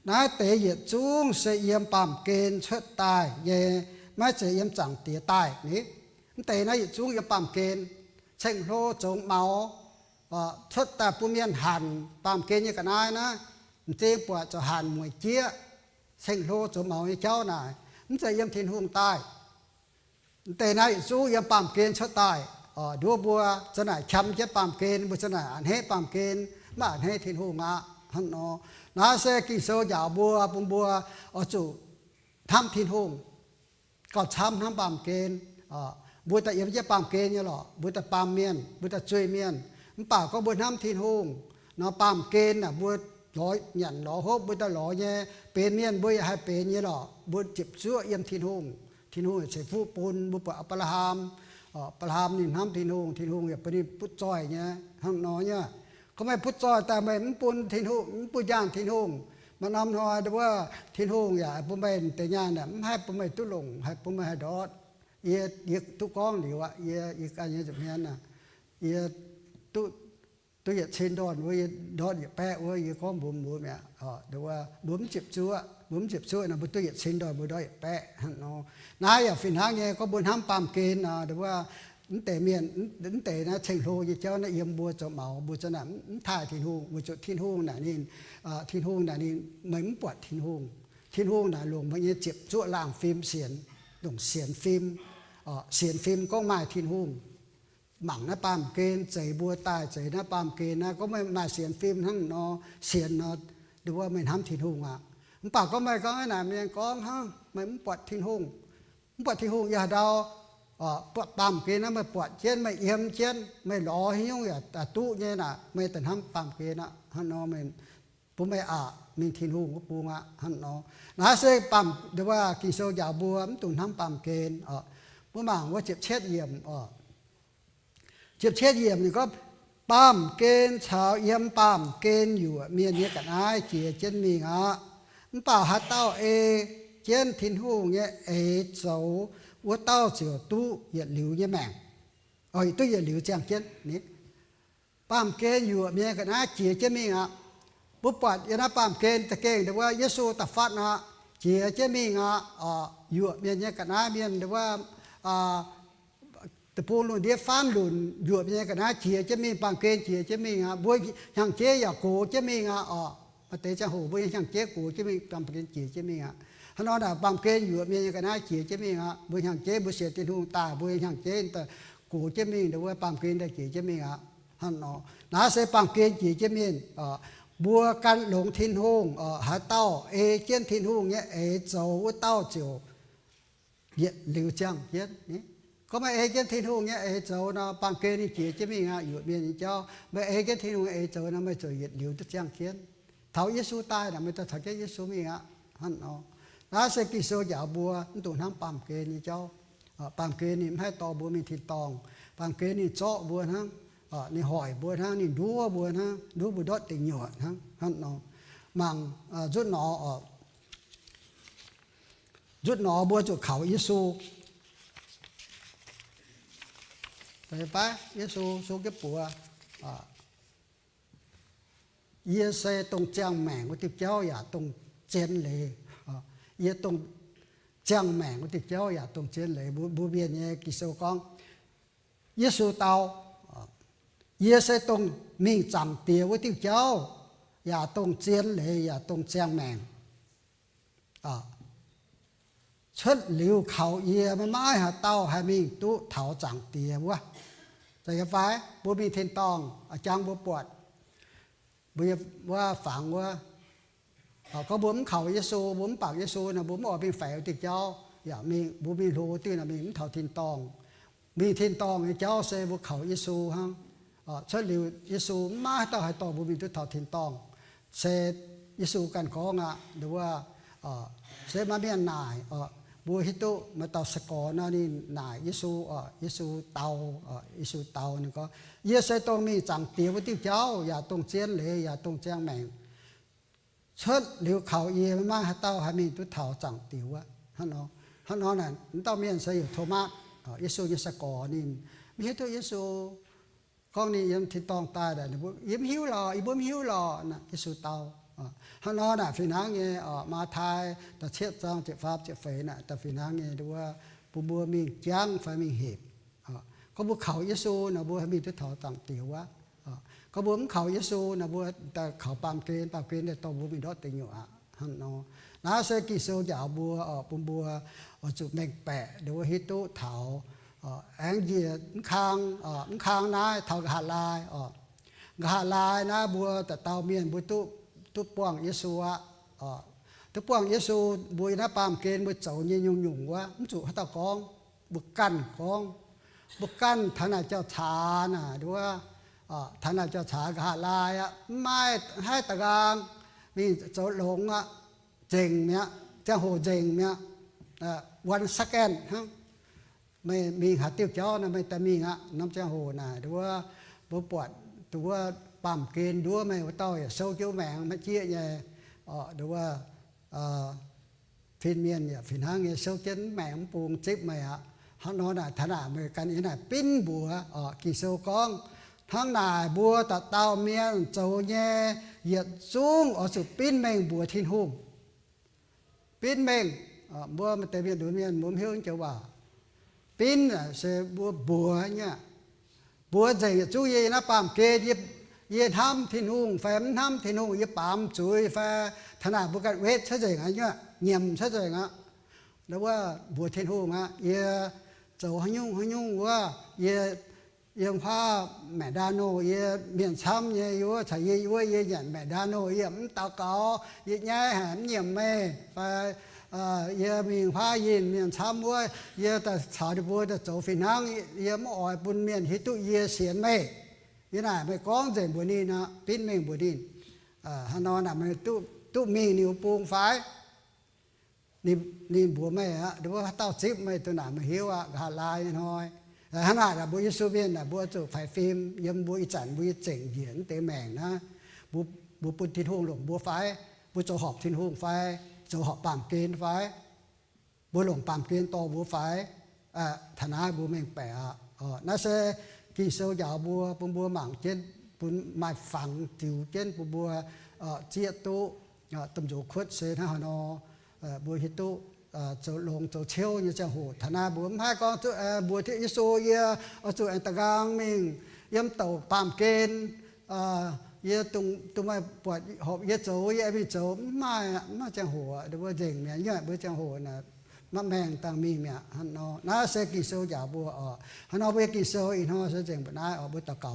Naaiv deix yietc zungv se yiem baamh gen cuotv daaih nyei, maiv zeiz yiem Zaangc Diex daaih ni. Mv deix naaiv yietc zungv yiem baamh gen, ceng-hlo zoux maux, cuotv daaih bun mienh hanc baamh gen nyei ga'naaiv naaiv, m'zing buatc ziouc hanc mueic jieqv, ceng-hlo zoux maux nyei jauv naaic, mv zeiz yiem Tin-Hungh daaih. Mv deix naaiv yietc zungv yiem baamh gen cuotv daaih. Nduov mbuo za'naaic qam jienv baamh gen, mbuo za'naaic a'hneiv baamh gen, maiv a'hneiv Tin-Hungh aqv hnangv nor. Naaiv se Ging-Sou njaaux mbuo, bun mbuo oix zuqc hnamv Tin-Hungh gauh camv hnamv baamh gen. Mbuo daaih yiem jienv baamh gen nyei lorqc, mbuo daaih baamh mienh, mbuo daaih zuiz mienh. Mv baac gorngv mbuo hnamv Tin-Hungh nor, baamh gen naaic mbuo lorz nyanc lorz hopv mbuo daaih lorz nyei. Benx mienh mbuo yaac haih benx nyei lorqc. Mbuo ziepc zuoqv yiem Tin-Hungh, Tin-Hungh yaac ceix fuqv bun. Mbuo buatc Apc^laa^ham, Apc^laa^ham ninh hnamv Tin-Hungh, Tin-Hungh yaac bun ninh butv zoih nyei hnangv nor nyei. Gorngv meih butv zoih daaih meih mv bun Tin-Hungh, mv bun nyaanh Tin-Hungh, maaih norm hnoi ndau wuov Tin-Hungh yaac bun meih deix nyaanh aeqv, mv haih bun meih duqv longc, haih bun meih haih ndortv. Yie, yie duqv gorngv liuz aqv. Yie, yie ganh nyei nza'hmien aac, yie duqv, duqv yietc cin ndorn wuov, yie ndortv yietc baeqv wuov, yie gorngv mbuox mbuo mi'aqv. Mbuo mv ziepc zuoqv, mbuo mv ziepc zuoqv nor, mbuo duqv yietc cin ndorn mbuo ndortv yietc baeqv hnangv nor. Naaiv yaac fih hnangv nyei, gorngv mbuo hnamv baamh gen nor, ndau wuov mv deix mienh, mv deix naaiv ceng-hlo nyei jauv naaiv yiem mbuo zoux maux, mbuo za'naaic mv taaih Tin-Hungh, weic zuqc Tin-Hungh naaic ninh, Tin-Hungh naaic ninh, meih mv buatc Tin-Hungh. Tin-Hungh naaic longc meih nyei ziepc zuoqv laangh fim sienx, longc sienx fim, sienx fim gorngv maaih Tin-Hungh. Mangc naaiv baamh gen zeix mbuo daaih, zeix naaiv baamh gen naaiv, gorngv meih maaih sienx fim hnangv nor, sienx nor, ndau wuov meih hnamv Tin-Hungh aqv. Mv baac gorngv meih gorngv naaic mienh gorngv hnangv meih mv buatc Tin-Hungh, mv buatc Tin-Hungh yaac ndau, buatc baamh gen naaiv meih buatc jienv, meih yiem jienv, meih lorz haaix nyungc yaac duqv nyei naaic, meih daaih hnamv baamh gen aqv. Hnangv nor meih, bun meih aqc mingh Tin-Hungh wuov bung aqv. Hnangv nor, naaiv se baamh, ndau wuov Ging-Sou njaaux mbuo mv dungx hnamv baamh gen oc. Mbuo mangc wuov ziepc cietv yiemc oc. Ziepc cietv yiemc ninh gorngv, baamh gen caux yiem baamh gen yuoqc mienh nyei ga'naaiv jiex jienv mingh aqv. Mv baac haaix dauh ei jienv Tin-Hungh nyei eix zoux, wuov dauh ziouc duqv yietc liuz nyei maengc. Oc, duqv yietc liuz ziangh jienv ni. Baamh gen yuoqc mienh ga'naaiv jiex jienv mingh aqv. Mbuo buatc yiem naaiv baamh gen da'gengh ndau wuov Yesu da'faatv aqv, jiex jienv mingh aqv. Yuoqc mienh nyei ga'naaiv, mienh ndau wuov deic-bung lungh ndiev faanv lunc yuoqc mienh nyei ga'naaiv jiex jienv mingh, baamh gen jiex jienv mingh aqv. Mbuo hnyangx-jeiv yaac gox jienv mingh aqv. Oc, maaih deix ziangh hoc mbuo nyei hnyangx-jeiv gox jienv mingh, baamh gen jiex jienv mingh aqv. Hnangv nor naaic, baamh gen yuoqc mienh nyei ga'naaiv jiex jienv mingh aqv. Mbuo hnyangx-jeiv, mbuo sienx Tin-Hungh daaih, mbuo hnyangx-jeiv daaih gox jienv mingh, ndongc wuov baamh gen daaih jiex jienv mingh aqv. Hnangv nor, naaiv se baamh gen jiex jienv mingh. Mbuo gan longx Tin-Hungh, haaix dauh ei jienv Tin-Hungh nyei eix zoux, wuov dauh ziouc yietc liuz ziangh jienv. Gorngv meih ei jienv Tin-Hungh nyei eix zoux nor, baamh gen ninh jiex jienv mingh aqv. Yuoqc mienh nyei jauv, meih ei jienv Tin-Hungh eix zoux nor, meih ziouc yietc liuz duqv ziangh jienv. Taux Yesu daaih naaic, meih daaih taux jienv Yesu mingh aqv. Hnangv nor, naaiv se Ging-Sou njaaux mbuo mv dungx hnamv baamh gen nyei jauv. Baamh gen ninh mv haih dorh mbuo mingh tin-dorngh. Baamh gen ninh zorqv mbuo hnangv. Ninh hoic mbuo hnangv, ninh nduov mbuo hnangv, nduov mbuo ndortv deic nyuoqc hnangv. Hnangv nor, mangc nzutv nor, nzutv nor mbuo zuqc kaux Yesu. Fai Yesu, Yesu jienv buoz, yie se dongh ziangh maengc wuov diuh jauv yaac dongh zien leiz. Yie dongh ziangh maengc wuov diuh jauv yaac dongh zien leiz. Mbuo, mbuo Mienh nyei Ging-Sou gorngv, Yesu dau, yie se dongh mingh Zaangc Diex wuov diuh jauv, yaac dongh zien leiz, yaac dongh ziangh maengc. Cuotv liuz kaux yie, maiv maaih haaix dauh haih mingh duqv taux Zaangc Diex wuov. Fai mbuo mingh tin-dorngh, jangx mbuo buatc, mbuo wuov fangx wuov, gorngv mbuo mv kaux Yesu, mbuo mv bangc Yesu nor, mbuo mv oix mingh faix wuov diuh jauv. Yaac mingh, mbuo mingh hlo diuh nor, mingh mv taux tin-dorngh. Mingh tin-dorngh nyei jauv se mbuo kaux Yesu hnangv. Cuotv liuz Yesu, maiv maaih haaix dauh haih dorh mbuo mingh duqv taux tin-dorngh. Se Yesu ganh gorngv aqv. Wuov, se maaih mienh naaic, mbuo hiuv duqv maaih dauh sai-gorx nor, ninh naaic Yesu, Yesu dau, Yesu dau, ninh gorngv, yie se dongh mingh Zaangc Diex wuov diuh jauv, yaac dongh zien leiz, yaac dongh ziangh maengc. Cuotv liuz kaux yie, maiv maaih haaix dauh haih mingh duqv taux Zaangc Diex wuov. Hnangv nor, hnangv nor naaic, wuov dauh mienh se heuc Tomatv, Yesu nyei sai-gorx. Ninh mv hiuv duqv Yesu gorngv ninh yiem tin-dorngh daaih, yie mv hiuv lorqc, yie mbuo mv hiuv lorqc. Yesu dau. Hnangv nor naaic, fih hnangv nyei, Matv^taai da'cietv zaang ziepc faam ziepc feix naaic, da'fih hnangv nyei, wuov, bun mbuo mingh jangv fai mingh hepc. Gorngv mbuo kaux Yesu nor, mbuo haih mingh duqv taux Zaangc Diex wuov. Gorngv mbuo mv kaux Yesu nor, mbuo daaih kaux baamh gen, baamh gen daaih dorh mbuo mingh ndortv deic nyuoqc aqv. Hnangv nor, naaiv se Ging-Sou njaaux mbuo, bun mbuo oix zuqc mengh baeqc, ndongc wuov hiuv duqv taux, aengx njiec mv kang, mv kang naaiv taux nqa'haav laai oc. Nqa'haav laai naaiv mbuo dauh dauh mienh mbuo duqv, duqv buangh Yesu aqv. Duqv buangh Yesu, mbuo yiem naaiv baamh gen mbuo zoux nyei nyungc-nyungc wuov, mv zuqc haaix dauh gorngv, mbuo ganh gorngv. Mbuo ganh taux naaic jauv-caax naaic, wuov, taux naaic jauv-caax nqa'haav laai aqv, mv maaih haaix da'nqaang mingh zoux longx aqv. Nzengc mi'aqv, ziangh hoc nzengc mi'aqv. One second hnangv. Meih mingh haaix diuh jauv nor, meih daaih mingh aqv. Norm ziangh hoc naaic, wuov, mbuo buatc, wuov, baamh gen nduov meih wuov dauh yaac souv jienv maengx maiv jieqv nyei. Wuov, fin-mienh yaac fih hnangv nyei, souv jienv maengx mv bung zipv meih aqv. Hnangv nor naaic, taux naaic meih ganh yiem naaic binv mbuox. Ging-Sou gorngv, hnangv naaic mbuo dauh dauh mienh zoux nyei yietc zungv oix zuqc binv mengh mbuox Tin-Hungh. Binv mengh, mbuo maaih deix mienh, nduov mienh mbuo mv hiuv joux waac. Binv se mbuo mbuox nyei. Mbuox nzengc yietc zungv yie naaiv baamh gen, yie hnamv Tin-Hungh fai mv hnamv Tin-Hungh, yie baamz zuiz fai taux naaic mbuo ganh wetv cuotv nzengc aqv, nyiemc cuotv nzengc aqv. Wuov mbuox Tin-Hungh aqv, yie zoux haaix nyungc haaix nyungc wuov, yie yiem huaav McDonald, yie mienh camv nyei wuov, caux yie wuov, yie nyanc McDonald, yie mv daux gaux, yie nyaiv haic, mv nyiemc meih fai yie mingh huaav yinh mienh camv wuov, yie daaih caux ninh mbuo daaih zoux fih hnangv, yie mv oix bun mienh hiuv duqv yie sienx meih. Yie naaic meih gorngv nzengc mbuox ninh aqv, binv mengh mbuox ninh. Hnangv nor naaic meih duqv mingh ninh wuov bung fai? Ninh mbuox meih aqv, wuov, haaix dauh zipv meih duqv naaic meih hiuv aqv, nqa'haav laai nyei hnoi. Hnangv naaic naaic mbuo Yesu mienh naaic mbuo zuqc faix fim yiem mbuo ih zanc mbuo nyei zengc njiec mv deix maengc naaiv, mbuo bun Tin-Hungh longc mbuo fai? Mbuo zoux horpc Tin-Hungh fai? Zoux horpc baamh gen fai? Mbuo longc baamh gen dorh mbuo fai? Taux naaiv mbuo mengh baeqc aqv. Naaiv se Ging-Sou njaaux mbuo, bun mbuo mangc jienv, bun maaih fangx ziux jienv bun mbuo zieqv duqv domh nzox kuotv se hnangv haaix nor. Mbuo hiuv duqv zoux longx zoux ciouv nyei ziangh hoc taux naaiv mbuo mv haih gorngv mbuox Yesu, yie oix zuqc aengx da'nqaang mingh yiem douc baamh gen, Yie dongh, dongh meih buatc horpc yie zoux, yie mingh zoux, mv maaih, mv maaih ziangh hoc, mbuo nzengc mi'aqv, yie mbuo ziangh hoc naaic maiv maengh dangh mingh mi'aqv. Hnangv nor, naaiv se Ging-Sou njaaux mbuo oc. Hnangv nor mbuo nyei Ging-Sou ih hnoi se nzengc mbuo naaiv oc. Mbuo daux gaux.